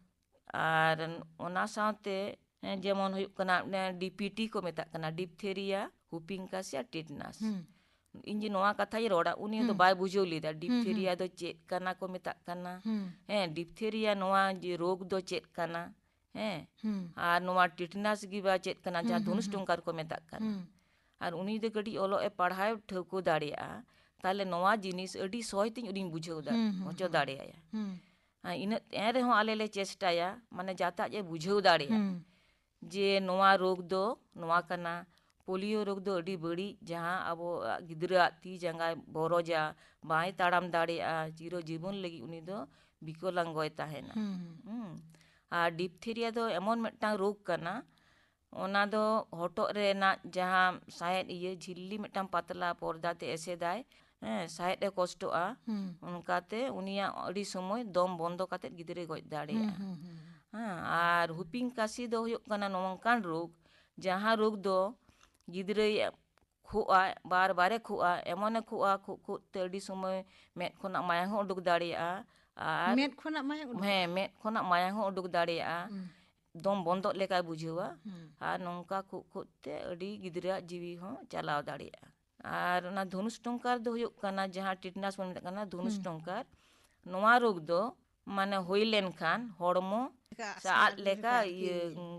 ᱟᱨ ᱚᱱᱟ ᱥᱟᱶᱛᱮ, ᱦᱮᱸ, ᱡᱮᱢᱚᱱ ᱦᱩᱭᱩᱜ ᱠᱟᱱᱟ, ᱚᱱᱮ ᱰᱤ ᱯᱤ ᱴᱤ ᱠᱚ ᱢᱮᱛᱟᱜ ᱠᱟᱱᱟ, ᱰᱤᱯᱛᱷᱮᱨᱤᱭᱟ, ᱦᱩᱯᱤᱝ ᱠᱟᱥᱤ ᱟᱨ ᱴᱤᱴᱱᱟᱥ᱾ ᱦᱩᱸ᱾ ᱤᱧ ᱡᱮ ᱱᱚᱣᱟ ᱠᱟᱛᱷᱟᱧ ᱨᱚᱲᱟ, ᱩᱱᱤ ᱫᱚ ᱦᱩᱸ᱾ ᱵᱟᱭ ᱵᱩᱡᱷᱟᱹᱣ ᱞᱮᱫᱟ, ᱦᱩᱸ, ᱦᱩᱸ᱾ ᱰᱤᱯᱛᱷᱮᱨᱤᱭᱟ ᱫᱚ ᱪᱮᱫ ᱠᱟᱱᱟ ᱠᱚ ᱢᱮᱛᱟᱜ ᱠᱟᱱᱟ᱾ ᱦᱩᱸ᱾ ᱦᱮᱸ, ᱰᱤᱯᱛᱷᱮᱨᱤᱭᱟ ᱱᱚᱣᱟ ᱡᱮ ᱨᱳᱜᱽ ᱫᱚ ᱪᱮᱫ ᱠᱟᱱᱟ? ᱦᱮᱸ᱾ ᱦᱩᱸ᱾ ᱟᱨ ᱱᱚᱣᱟ ᱴᱤᱴᱱᱟᱥ ᱜᱮ ᱵᱟ ᱪᱮᱫ ᱠᱟᱱᱟ, ᱦᱩᱸ, ᱡᱟᱦᱟᱸ ᱦᱩᱸ, ᱫᱷᱚᱱᱩᱥ ᱦᱩᱸ᱾ ᱴᱚᱝᱠᱟᱨ ᱠᱚ ᱢᱮᱛᱟᱜ ᱠᱟᱱᱟ᱾ ᱦᱩᱸ᱾ ᱟᱨ ᱩᱱᱤ ᱡᱩᱫᱤ ᱠᱟᱹᱴᱤᱡ ᱚᱞᱚᱜ ᱮ ᱯᱟᱲᱦᱟᱣ ᱴᱷᱟᱹᱣᱠᱟᱹ ᱫᱟᱲᱮᱭᱟᱜᱼᱟ, ᱛᱟᱦᱞᱮ ᱱᱚᱣᱟ ᱡᱤᱱᱤᱥ ᱟᱹᱰᱤ ᱥᱚᱦᱚᱡ ᱛᱤᱧ ᱩᱱᱤᱧ ᱵᱩᱡᱷᱟᱹᱣ ᱫᱟ-, ᱦᱩᱸ, ᱦᱩᱸ, ᱦᱚᱪᱚ ᱦᱩᱸ᱾ ᱫᱟᱲᱮᱭᱟᱭᱟ᱾ ᱦᱩᱸ᱾ ᱟᱨ ᱤᱱᱟᱹᱜ, ᱮᱱ ᱨᱮᱦᱚᱸ ᱟᱞᱮ ᱞᱮ ᱪᱮᱥᱴᱟᱭᱟ, ᱢᱟᱱᱮ, ᱡᱟᱛᱮ ᱟᱡ ᱮ ᱵᱩᱡᱷᱟᱹᱣ ᱫᱟᱲᱮᱭᱟᱜ᱾ ᱦᱩᱸ᱾ ᱡᱮ ᱱᱚᱣᱟ ᱨᱳᱜᱽ ᱫᱚ ᱱᱚᱣᱟ ᱠᱟᱱᱟ, ᱯᱳᱞᱤᱭᱳ ᱨᱳᱜᱽ ᱫᱚ ᱟᱹᱰᱤ ᱵᱟᱹᱲᱤᱡ, ᱡᱟᱦᱟᱸ ᱟᱵᱚ ᱜᱤᱫᱽᱨᱟᱹᱣᱟᱜ ᱛᱤ ᱡᱟᱸᱜᱟᱭ ᱵᱚᱨᱚᱡᱟ, ᱵᱟᱭ ᱛᱟᱲᱟᱢ ᱫᱟᱲᱮᱭᱟᱜᱼᱟ, ᱪᱤᱨᱚ ᱡᱤᱵᱚᱱ ᱞᱟᱹᱜᱤᱫ ᱩᱱᱤ ᱫᱚ ᱵᱤᱠᱚᱞᱟᱝᱜᱚᱭ ᱛᱟᱦᱮᱱᱟ᱾ ᱦᱩᱸ, ᱦᱩᱸ᱾ ᱦᱩᱸ᱾ ᱟᱨ ᱰᱤᱯᱛᱷᱮᱨᱤᱭᱟ ᱫᱚ ᱮᱢᱚᱱ ᱢᱤᱫᱴᱟᱝ ᱨᱳᱜᱽ ᱠᱟᱱᱟ, ᱚᱱᱟ ᱫᱚ ᱦᱚᱴᱚᱜ ᱨᱮᱱᱟᱜ ᱡᱟᱦᱟᱸ ᱥᱟᱦᱮᱫ ᱤᱭᱟᱹ ᱡᱷᱤᱞᱞᱤ ᱢᱤᱫᱴᱟᱝ ᱯᱟᱛᱞᱟ ᱯᱚᱨᱫᱟ ᱛᱮ ᱮᱥᱮᱫᱟᱭ, ᱦᱮᱸ, ᱥᱟᱦᱮᱫ ᱮ ᱠᱚᱥᱴᱚᱜᱼᱟ, ᱦᱩᱸ᱾ ᱚᱱᱠᱟᱛᱮ ᱩᱱᱤᱭᱟᱜ ᱟᱹᱰᱤ ᱥᱚᱢᱚᱭ ᱫᱚᱢ ᱵᱚᱱᱫᱚ ᱠᱟᱛᱮ ᱜᱤᱫᱽᱨᱟᱹᱭ ᱜᱚᱡ ᱫᱟᱲᱮᱭᱟᱜᱼᱟ᱾ ᱦᱩᱸ, ᱦᱩᱸ, ᱦᱩᱸ, ᱦᱩᱸ᱾ ᱦᱮᱸ, ᱟᱨ ᱦᱩᱯᱤᱝ ᱠᱟᱥᱤ ᱫᱚ ᱦᱩᱭᱩᱜ ᱠᱟᱱᱟ ᱱᱚᱝᱠᱟᱱ ᱨᱳᱜᱽ, ᱡᱟᱦᱟᱸ ᱨᱳᱜᱽ ᱫᱚ ᱜᱤᱫᱽᱨᱟᱹᱭ ᱠᱷᱩᱜᱼᱟ, ᱵᱟᱨ ᱵᱟᱨᱮ ᱠᱷᱩᱜᱼᱟ, ᱮᱢᱚᱱᱮ ᱠᱷᱩᱜᱼᱟ, ᱠᱷᱩᱜ ᱠᱷᱩᱜ ᱛᱮ ᱟᱹᱰᱤ ᱥᱚᱢᱚᱭ ᱢᱮᱫ ᱠᱷᱚᱱᱟᱜ ᱢᱟᱭᱟᱝ ᱦᱚᱸ ᱩᱰᱩᱠ ᱫᱟᱲᱮᱭᱟᱜᱼᱟ᱾ ᱟᱨ ᱢᱮᱫ ᱠᱷᱚᱱᱟᱜ ᱢᱟᱭᱟᱝ ᱩᱰᱩᱠ? ᱦᱮᱸ, ᱢᱮᱫ ᱠᱷᱚᱱᱟᱜ ᱢᱟᱭᱟᱝ ᱦᱚᱸ ᱩᱰᱩᱠ ᱫᱟᱲᱮᱭᱟᱜᱼᱟ᱾ ᱦᱩᱸ᱾ ᱫᱚᱢ ᱵᱚᱱᱫᱚᱜ ᱞᱮᱠᱟᱭ ᱵᱩᱡᱷᱟᱹᱣᱟ᱾ ᱦᱩᱸ᱾ ᱟᱨ ᱱᱚᱝᱠᱟ ᱠᱷᱩᱜ ᱠᱷᱩᱜ ᱛᱮ ᱟᱹᱰᱤ ᱜᱤᱫᱽᱨᱟᱹᱣᱟᱜ ᱡᱤᱣᱤ ᱦᱚᱸ ᱪᱟᱞᱟᱣ ᱫᱟᱲᱮᱭᱟᱜᱼᱟ᱾ ᱟᱨ ᱚᱱᱟ ᱫᱷᱚᱱᱩᱥ ᱴᱚᱝᱠᱟᱨ ᱫᱚ ᱦᱩᱭᱩᱜ ᱠᱟᱱᱟ, ᱡᱟᱦᱟᱸ ᱴᱤᱴᱱᱟᱥ ᱵᱚᱱ ᱢᱮᱛᱟᱜ ᱠᱟᱱᱟ ᱫᱷᱚᱱᱩᱥ ᱦᱩᱸ᱾ ᱴᱚᱝᱠᱟᱨ, ᱱᱚᱣᱟ ᱨᱳᱜᱽ ᱫᱚ ᱢᱟᱱᱮ ᱦᱩᱭ ᱞᱮᱱᱠᱷᱟᱱ ᱦᱚᱲᱢᱚ ᱞᱮᱠᱟ ᱥᱮ ᱟᱥ ᱟᱫ ᱞᱮᱠᱟ ᱞᱮᱠᱟ ᱟᱨᱠᱤ᱾ ᱤᱭᱟᱹ, ᱩᱸ,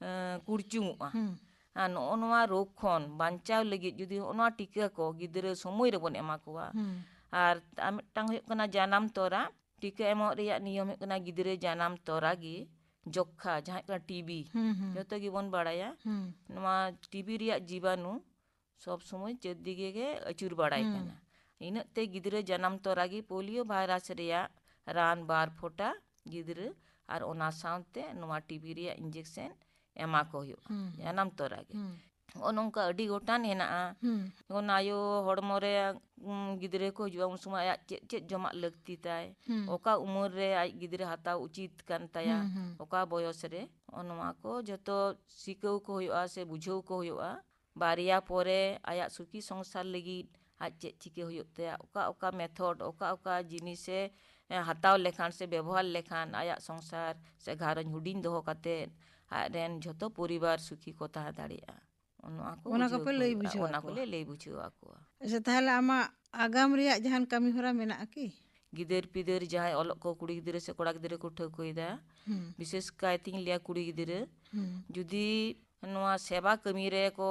ᱮᱸ, ᱠᱩᱲᱪᱩᱝᱚᱜᱼᱟ᱾ ᱦᱩᱸ᱾ ᱟᱨ ᱱᱚᱜᱼᱚ ᱱᱚᱣᱟ ᱨᱳᱜᱽ ᱠᱷᱚᱱ ᱵᱟᱧᱪᱟᱣ ᱞᱟᱹᱜᱤᱫ ᱡᱩᱫᱤ ᱱᱚᱜᱼᱚ ᱱᱚᱣᱟ ᱴᱤᱠᱟᱹ ᱠᱚ ᱜᱤᱫᱽᱨᱟᱹ ᱥᱚᱢᱚᱭ ᱨᱮᱵᱚᱱ ᱮᱢᱟ ᱠᱚᱣᱟ, ᱦᱩᱸ᱾ ᱟᱨ, ᱟᱨ ᱢᱤᱫᱴᱟᱝ ᱦᱩᱭᱩᱜ ᱠᱟᱱᱟ ᱡᱟᱱᱟᱢ ᱛᱚᱨᱟ᱾ ᱴᱤᱠᱟᱹ ᱮᱢᱚᱜ ᱨᱮᱭᱟᱜ ᱱᱤᱭᱚᱢ ᱦᱩᱭᱩᱜ ᱠᱟᱱᱟ ᱜᱤᱫᱽᱨᱟᱹ ᱡᱟᱱᱟᱢ ᱛᱚᱨᱟ ᱜᱮ ᱡᱚᱠᱠᱷᱟ, ᱡᱟᱦᱟᱸ ᱦᱩᱭᱩᱜ ᱠᱟᱱᱟ ᱴᱤᱵᱤ, ᱦᱩᱸ, ᱦᱩᱸ᱾ ᱡᱚᱛᱚ ᱜᱮᱵᱚᱱ ᱵᱟᱲᱟᱭᱟ᱾ ᱦᱩᱸ᱾ ᱱᱚᱣᱟ ᱴᱤᱵᱤ ᱨᱮᱭᱟᱜ ᱡᱤᱵᱟᱱᱩ ᱥᱚᱵ ᱥᱚᱢᱚᱭ ᱪᱟᱹᱨᱫᱤᱜᱮ ᱜᱮ ᱟᱹᱪᱩᱨ ᱵᱟᱲᱟᱭ ᱦᱩᱸ᱾ ᱠᱟᱱᱟ᱾ ᱤᱱᱟᱹᱜ ᱛᱮ ᱜᱤᱫᱽᱨᱟᱹ ᱡᱟᱱᱟᱢ ᱛᱚᱨᱟ ᱜᱮ ᱯᱳᱞᱤᱭᱳ ᱵᱷᱟᱭᱨᱟᱥ ᱨᱮᱭᱟᱜ ᱨᱟᱱ ᱵᱟᱨ ᱯᱷᱚᱴᱟ ᱜᱤᱫᱽᱨᱟᱹ ᱟᱨ ᱚᱱᱟ ᱥᱟᱶᱛᱮ ᱱᱚᱣᱟ ᱴᱤᱵᱤ ᱨᱮᱭᱟᱜ ᱤᱧᱡᱮᱠᱥᱮᱱ ᱮᱢᱟ ᱠᱚ ᱦᱩᱭᱩᱜᱼᱟ ᱦᱩᱸ, ᱦᱩᱸ᱾ ᱡᱟᱱᱟᱢ ᱛᱚᱨᱟ ᱜᱮ᱾ ᱦᱩᱸ᱾ ᱱᱚᱜᱼᱚ ᱱᱚᱝᱠᱟ ᱟᱹᱰᱤ ᱜᱚᱴᱟᱝ ᱦᱮᱱᱟᱜᱼᱟ᱾ ᱦᱩᱸ᱾ ᱡᱮᱢᱚᱱ ᱟᱭᱳ ᱦᱚᱲᱢᱚ ᱨᱮ, ᱩᱸ, ᱜᱤᱫᱽᱨᱟᱹ ᱠᱚ ᱦᱤᱡᱩᱜᱼᱟ, ᱩᱱ ᱥᱚᱢᱚᱭ ᱟᱭᱟᱜ ᱪᱮᱫ ᱪᱮᱫ ᱡᱚᱢᱟᱜ ᱞᱟᱹᱠᱛᱤ ᱛᱟᱭ, ᱦᱩᱸ᱾ ᱚᱠᱟ ᱩᱢᱮᱨ ᱨᱮ ᱟᱡ ᱜᱤᱫᱽᱨᱟᱹ ᱦᱟᱛᱟᱣ ᱩᱪᱤᱛ ᱠᱟᱱ ᱛᱟᱭᱟ, ᱦᱩᱸ, ᱦᱩᱸ᱾ ᱚᱠᱟ ᱵᱚᱭᱚᱥ ᱨᱮ, ᱱᱚᱜᱼᱚ ᱱᱚᱣᱟ ᱠᱚ ᱡᱚᱛᱚ ᱥᱤᱠᱟᱹᱣ ᱠᱚ ᱦᱩᱭᱩᱜᱼᱟ ᱥᱮ ᱵᱩᱡᱷᱟᱹᱣ ᱠᱚ ᱦᱩᱭᱩᱜᱼᱟ᱾ ᱵᱟᱨᱭᱟ ᱯᱚᱨᱮ ᱟᱭᱟᱜ ᱥᱩᱠᱷᱤ ᱥᱚᱝᱥᱟᱨ ᱞᱟᱹᱜᱤᱫ ᱟᱡ ᱪᱮᱫ ᱪᱤᱠᱟᱹ ᱦᱩᱭᱩᱜ ᱛᱟᱭᱟ, ᱚᱠᱟ ᱚᱠᱟ ᱢᱮᱛᱷᱚᱰ, ᱚᱠᱟ ᱚᱠᱟ ᱡᱤᱱᱤᱥᱮ, ᱮ, ᱦᱟᱛᱟᱣ ᱞᱮᱠᱷᱟᱱ ᱥᱮ ᱵᱮᱵᱚᱦᱟᱨ ᱞᱮᱠᱷᱟᱱ ᱟᱭᱟᱜ ᱥᱚᱝᱥᱟᱨ ᱥᱮ ᱜᱷᱟᱨᱚᱸᱡᱽ ᱦᱩᱰᱤᱧ ᱫᱚᱦᱚ ᱠᱟᱛᱮᱫ ᱟᱡ ᱨᱮᱱ ᱡᱷᱚᱛᱚ ᱯᱚᱨᱤᱵᱟᱨ ᱥᱩᱠᱷᱤ ᱠᱚ ᱛᱟᱦᱮᱸ ᱫᱟᱲᱮᱭᱟᱜᱼᱟ᱾ ᱚᱱᱟ ᱠᱚ ᱚᱱᱟ ᱵᱩᱡᱷᱟᱹᱣ ᱠᱚᱯᱮ ᱠᱚ ᱞᱟᱹᱭ ᱦᱩᱭᱩᱜᱼᱟ, ᱵᱩᱡᱷᱟᱹᱣ ᱚᱱᱟ ᱟᱠᱚᱣᱟ᱾ ᱠᱚᱞᱮ ᱞᱟᱹᱭ ᱵᱩᱡᱷᱟᱹᱣ ᱟᱠᱚᱣᱟ᱾ ᱟᱪᱪᱷᱟ, ᱛᱟᱦᱚᱞᱮ ᱟᱢᱟᱜ ᱟᱜᱟᱢ ᱨᱮᱭᱟᱜ ᱡᱟᱦᱟᱱ ᱠᱟᱹᱢᱤ ᱦᱚᱨᱟ ᱢᱮᱱᱟᱜᱼᱟ ᱠᱤ? ᱜᱤᱫᱟᱹᱨ ᱯᱤᱫᱟᱹᱨ ᱡᱟᱦᱟᱸᱭ ᱚᱞᱚᱜ ᱠᱚ ᱠᱩᱲᱤ ᱜᱤᱫᱽᱨᱟᱹ ᱥᱮ ᱠᱚᱲᱟ ᱜᱤᱫᱽᱨᱟᱹ ᱠᱚ ᱴᱷᱟᱹᱣᱠᱟᱹᱭᱮᱫᱟ, ᱦᱩᱸ᱾ ᱵᱤᱥᱮᱥ ᱠᱟᱭᱛᱤᱧ ᱞᱟᱹᱭᱟ ᱠᱩᱲᱤ ᱜᱤᱫᱽᱨᱟᱹ, ᱦᱩᱸ᱾ ᱡᱩᱫᱤ ᱱᱚᱣᱟ ᱥᱮᱵᱟ ᱠᱟᱹᱢᱤ ᱨᱮ ᱠᱚ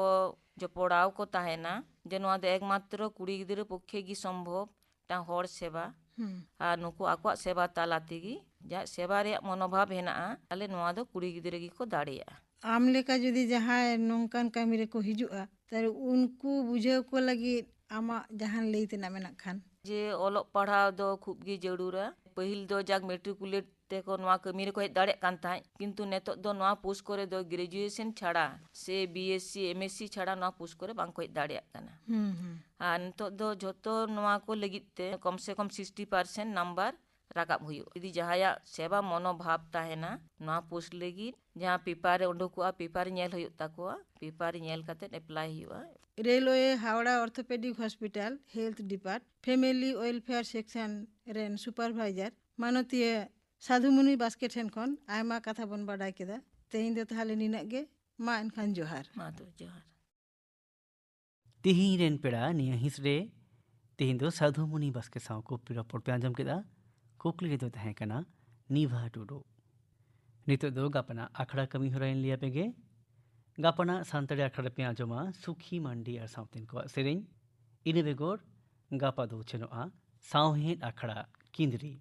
ᱡᱚᱯᱚᱲᱟᱣ ᱠᱚ ᱛᱟᱦᱮᱱᱟ, ᱡᱮ ᱱᱚᱣᱟ ᱫᱚ ᱮᱠᱢᱟᱛᱨᱚ ᱠᱩᱲᱤ ᱜᱤᱫᱽᱨᱟᱹ ᱯᱚᱠᱠᱷᱮ ᱜᱮ ᱥᱚᱢᱵᱷᱚᱵ, ᱢᱤᱫᱴᱟᱝ ᱦᱚᱲ ᱥᱮᱵᱟ, ᱦᱩᱸ᱾ ᱟᱨ ᱱᱩᱠᱩ ᱟᱠᱚᱣᱟᱜ ᱥᱮᱵᱟ ᱛᱟᱞᱟ ᱛᱮᱜᱮ ᱡᱟᱦᱟᱸ ᱥᱮᱵᱟ ᱨᱮᱭᱟᱜ ᱢᱚᱱᱳᱵᱷᱟᱵ ᱦᱮᱱᱟᱜᱼᱟ, ᱛᱟᱦᱞᱮ ᱱᱚᱣᱟ ᱫᱚ ᱠᱩᱲᱤ ᱜᱤᱫᱽᱨᱟᱹ ᱜᱮᱠᱚ ᱫᱟᱲᱮᱭᱟᱜᱼᱟ᱾ ᱟᱢ ᱞᱮᱠᱟ ᱡᱩᱫᱤ ᱡᱟᱦᱟᱸᱭ ᱱᱚᱝᱠᱟᱱ ᱠᱟᱹᱢᱤ ᱨᱮᱠᱚ ᱦᱤᱡᱩᱜᱼᱟ, ᱛᱟᱦᱞᱮ ᱩᱱᱠᱩ ᱵᱩᱡᱷᱟᱹᱣ ᱠᱚ ᱞᱟᱹᱜᱤᱫ ᱟᱢᱟᱜ ᱡᱟᱦᱟᱱ ᱞᱟᱹᱭ ᱛᱮᱱᱟᱜ ᱢᱮᱱᱟᱜ ᱠᱷᱟᱱ? ᱡᱮ ᱚᱞᱚᱜ ᱯᱟᱲᱦᱟᱣ ᱫᱚ ᱠᱷᱩᱵ ᱜᱮ ᱡᱟᱹᱨᱩᱲᱟ᱾ ᱯᱟᱹᱦᱤᱞ ᱫᱚ ᱡᱟᱠ ᱢᱮᱴᱨᱤᱠᱩᱞᱮᱴ ᱛᱮᱠᱚ ᱱᱚᱣᱟ ᱠᱟᱹᱢᱤ ᱨᱮᱠᱚ ᱦᱮᱡ ᱫᱟᱲᱮᱭᱟᱜ ᱠᱟᱱ ᱛᱟᱦᱮᱸᱫ, ᱠᱤᱱᱛᱩ ᱱᱤᱛᱚᱜ ᱫᱚ ᱱᱚᱣᱟ ᱯᱳᱥᱴ ᱠᱚᱨᱮ ᱫᱚ ᱜᱨᱮᱡᱩᱭᱮᱥᱚᱱ ᱪᱷᱟᱲᱟ ᱥᱮ B S C, M S C ᱪᱷᱟᱲᱟ ᱱᱚᱣᱟ ᱯᱳᱥᱴ ᱠᱚᱨᱮ ᱵᱟᱝ ᱠᱚ ᱦᱮᱡ ᱫᱟᱲᱮᱭᱟᱜ ᱠᱟᱱᱟ᱾ ᱦᱩᱸ, ᱦᱩᱸ᱾ ᱟᱨ ᱱᱤᱛᱚᱜ ᱫᱚ ᱡᱷᱚᱛᱚ ᱱᱚᱣᱟ ᱠᱚ ᱞᱟᱹᱜᱤᱫ ᱛᱮ ᱠᱚᱢ ᱥᱮ ᱠᱚᱢ ᱥᱤᱠᱥᱴᱤ ᱯᱟᱨᱥᱮᱱᱴ ᱱᱟᱢᱵᱟᱨ ᱨᱟᱠᱟᱵ ᱦᱩᱭᱩᱜᱼᱟ᱾ ᱡᱩᱫᱤ ᱡᱟᱦᱟᱸᱭᱟᱜ ᱥᱮᱵᱟ ᱢᱚᱱᱳᱵᱷᱟᱵ ᱛᱟᱦᱮᱱᱟ, ᱱᱚᱣᱟ ᱯᱳᱥᱴ ᱞᱟᱹᱜᱤᱫ ᱡᱟᱦᱟᱸ ᱯᱮᱯᱟᱨ ᱨᱮ ᱩᱰᱩᱠᱚᱜᱼᱟ, ᱯᱮᱯᱟᱨ ᱧᱮᱞ ᱦᱩᱭᱩᱜ ᱛᱟᱠᱚᱣᱟ, ᱯᱮᱯᱟᱨ ᱧᱮᱞ ᱠᱟᱛᱮ ᱮᱯᱞᱟᱭ ᱦᱩᱭᱩᱜᱼᱟ᱾ Railway Howrah orthopaedic hospital health department family welfare section ᱨᱮᱱ ᱥᱩᱯᱟᱨᱵᱷᱟᱭᱡᱟᱨ ᱢᱟᱱᱚᱛᱤᱭᱟᱹ ᱥᱟᱫᱷᱩᱢᱩᱱᱤ ᱵᱟᱥᱠᱮ ᱴᱷᱮᱱ ᱠᱷᱚᱱ ᱟᱭᱢᱟ ᱠᱟᱛᱷᱟ ᱵᱚᱱ ᱵᱟᱰᱟᱭ ᱠᱮᱫᱟ᱾ ᱛᱮᱦᱮᱧ ᱫᱚ ᱛᱟᱦᱚᱞᱮ ᱱᱤᱱᱟᱹᱜ ᱜᱮ᱾ ᱢᱟ ᱮᱱᱠᱷᱟᱱ ᱡᱚᱦᱟᱨ᱾ ᱢᱟ ᱛᱚᱵᱮ ᱡᱚᱦᱟᱨ᱾ ᱛᱤᱦᱤᱧ ᱨᱮᱱ ᱯᱮᱲᱟ ᱱᱤᱭᱟᱹ ᱦᱤᱸᱥ ᱨᱮ ᱛᱤᱦᱤᱧ ᱫᱚ ᱥᱟᱫᱷᱩ ᱢᱩᱱᱤ ᱵᱟᱥᱠᱮ ᱥᱟᱶ ᱠᱩᱠᱞᱤ ᱨᱚᱯᱚᱲ ᱯᱮ ᱟᱸᱡᱚᱢ ᱠᱮᱫᱟ᱾ ᱠᱩᱠᱞᱤ ᱨᱮᱫᱚ ᱛᱟᱦᱮᱸ ᱠᱟᱱᱟ ᱱᱤᱵᱷᱟ ᱴᱩᱰᱩ᱾ ᱱᱤᱛᱚᱜ ᱫᱚ ᱜᱟᱯᱟᱱᱟᱜ ᱟᱠᱷᱲᱟ ᱠᱟᱹᱢᱤ ᱦᱚᱨᱟᱧ ᱞᱟᱹᱭ ᱟᱯᱮ ᱜᱮ᱾ ᱜᱟᱯᱟᱱᱟᱜ ᱥᱟᱱᱛᱟᱲᱤ ᱟᱠᱷᱲᱟ ᱨᱮᱯᱮ ᱟᱸᱡᱚᱢᱟ ᱥᱩᱠᱷᱤ ᱢᱟᱱᱰᱤ ᱟᱨ ᱥᱟᱶᱛᱮᱱ ᱠᱚᱣᱟᱜ ᱥᱮᱨᱮᱧ᱾ ᱤᱱᱟᱹ ᱵᱮᱜᱚᱨ ᱜᱟᱯᱟ ᱫᱚ ᱩᱪᱷᱟᱹᱱᱚᱜᱼᱟ ᱥᱟᱶᱦᱮᱫ ᱟᱠᱷᱲᱟ ᱠᱤᱸᱫᱽᱨᱤ᱾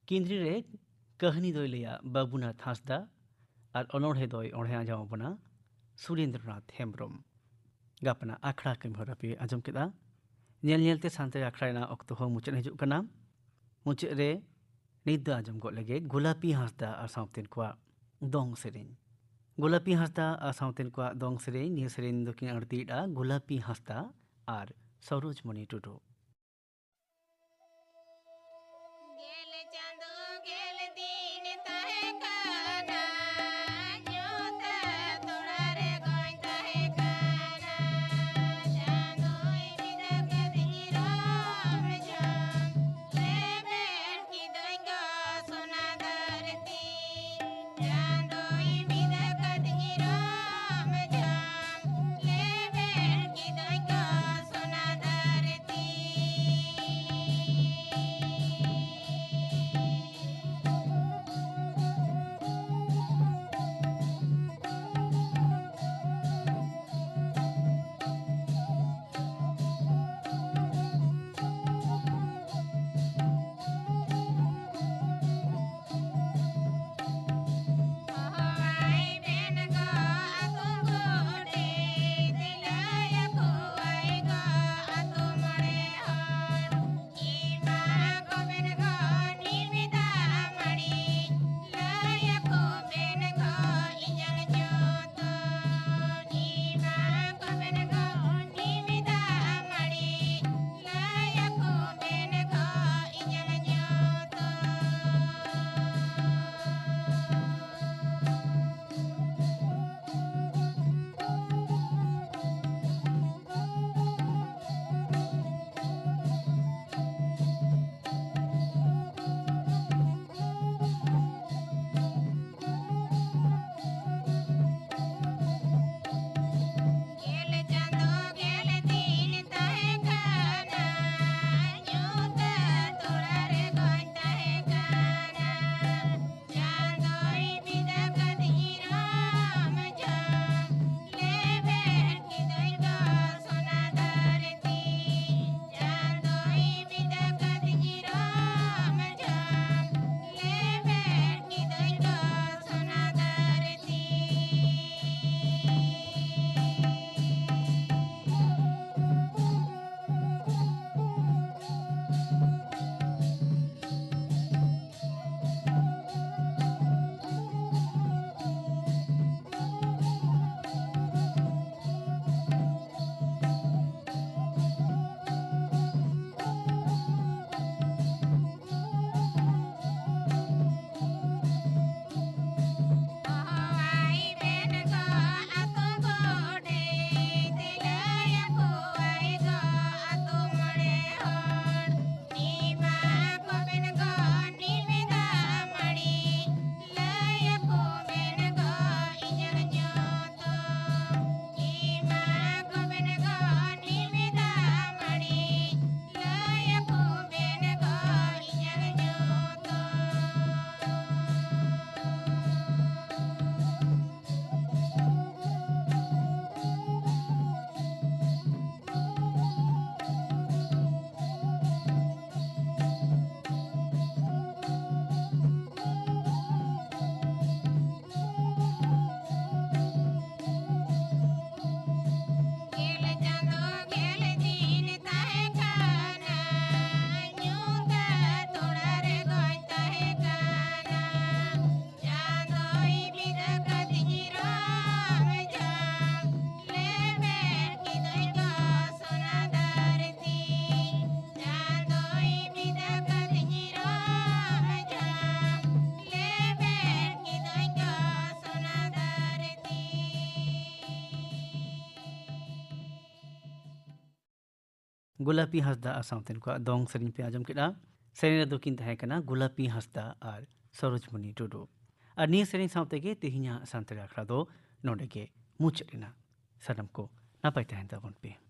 ᱠᱤᱸᱫᱽᱨᱤ ᱨᱮ ᱠᱟᱹᱦᱱᱤ ᱫᱚᱭ ᱞᱟᱹᱭᱟ ᱵᱟᱹᱵᱩᱱᱟᱛᱷ ᱦᱟᱸᱥᱫᱟ ᱟᱨ ᱚᱱᱚᱬᱦᱮ ᱫᱚᱭ ᱚᱬᱦᱮ ᱟᱸᱡᱚᱢ ᱟᱵᱚᱱᱟ ᱥᱩᱨᱮᱱᱫᱨᱚᱱᱟᱛᱷ ᱦᱮᱢᱵᱨᱚᱢ᱾ ᱜᱟᱯᱟᱱᱟᱜ ᱟᱠᱷᱲᱟ ᱠᱟᱹᱢᱤ ᱦᱚᱨᱟ ᱯᱮ ᱟᱸᱡᱚᱢ ᱠᱮᱫᱟ᱾ ᱧᱮᱞ ᱧᱮᱞᱛᱮ ᱥᱟᱱᱛᱟᱲᱤ ᱟᱠᱷᱲᱟ ᱨᱮᱱᱟᱜ ᱚᱠᱛᱚ ᱦᱚᱸ ᱢᱩᱪᱟᱹᱫ ᱦᱤᱡᱩᱜ ᱠᱟᱱᱟ᱾ ᱢᱩᱪᱟᱹᱫ ᱨᱮ ᱱᱤᱛ ᱫᱚ ᱟᱸᱡᱚᱢ ᱜᱚᱫ ᱞᱮᱜᱮ ᱜᱳᱞᱟᱯᱤ ᱦᱟᱸᱥᱫᱟ ᱟᱨ ᱥᱟᱶᱛᱮᱱ ᱠᱚᱣᱟᱜ ᱫᱚᱝ ᱥᱮᱨᱮᱧ᱾ ᱜᱳᱞᱟᱯᱤ ᱦᱟᱸᱥᱫᱟ ᱟᱨ ᱥᱟᱶᱛᱮᱱ ᱠᱚᱣᱟᱜ ᱫᱚᱝ ᱥᱮᱨᱮᱧ, ᱱᱤᱭᱟᱹ ᱥᱮᱨᱮᱧ ᱫᱚᱠᱤᱱ ᱟᱬᱛᱤᱭᱮᱫᱼᱟ ᱜᱳᱞᱟᱯᱤ ᱦᱟᱸᱥᱫᱟ ᱟᱨ ᱥᱚᱨᱳᱡᱽᱢᱚᱱᱤ ᱴᱩᱰᱩ᱾ ᱜᱮᱞ ᱪᱟᱸᱫᱚ ᱜᱮᱞ ᱫᱤᱱ ᱛᱟᱦᱮᱸ ᱠᱟᱱᱟ, ᱧᱩᱛᱟᱹ ᱛᱚᱲᱟ ᱨᱮ ᱜᱚᱧ ᱛᱟᱦᱮᱸ ᱠᱟᱱᱟ᱾ ᱪᱟᱸᱫᱚᱭ ᱵᱤᱫᱟᱹ ᱠᱟᱹᱫᱤᱧ ᱨᱚᱢ ᱡᱷᱚᱢ, ᱞᱮᱵᱮᱫ ᱠᱤᱫᱟᱹᱧ ᱜᱚ ᱥᱚᱱᱟ ᱫᱷᱟᱹᱨᱛᱤ᱾ ᱪᱟᱸᱫᱚᱭ ᱵᱤᱫᱟᱹ ᱠᱟᱹᱫᱤᱧ ᱨᱚᱢ ᱡᱷᱚᱢ, ᱞᱮᱵᱮᱫ ᱠᱤᱫᱟᱹᱧ ᱜᱚ ᱥᱚᱱᱟ ᱫᱷᱟᱹᱨᱛᱤ᱾ ᱜᱳᱞᱟᱯᱤ ᱦᱟᱸᱥᱫᱟ ᱟᱨ ᱥᱟᱶᱛᱮᱱ ᱠᱚᱣᱟᱜ ᱫᱚᱝ ᱥᱮᱨᱮᱧ ᱯᱮ ᱟᱸᱡᱚᱢ ᱠᱮᱫᱟ᱾ ᱥᱮᱨᱮᱧ ᱨᱮᱫᱚ ᱠᱤᱱ ᱛᱟᱦᱮᱸ ᱠᱟᱱᱟ ᱜᱳᱞᱟᱯᱤ ᱦᱟᱸᱥᱫᱟ ᱟᱨ ᱥᱚᱨᱳᱡᱽᱢᱚᱱᱤ ᱴᱩᱰᱩ᱾ ᱟᱨ ᱱᱤᱭᱟᱹ ᱥᱮᱨᱮᱧ ᱥᱟᱶ ᱛᱮᱜᱮ ᱛᱮᱦᱮᱧᱟᱜ ᱥᱟᱱᱛᱟᱲᱤ ᱟᱠᱷᱲᱟ ᱫᱚ ᱱᱚᱰᱮ ᱜᱮ ᱢᱩᱪᱟᱹᱫ ᱮᱱᱟ᱾ ᱥᱟᱱᱟᱢ ᱠᱚ ᱱᱟᱯᱟᱭ ᱛᱟᱦᱮᱱ ᱛᱟᱵᱚᱱ ᱯᱮ᱾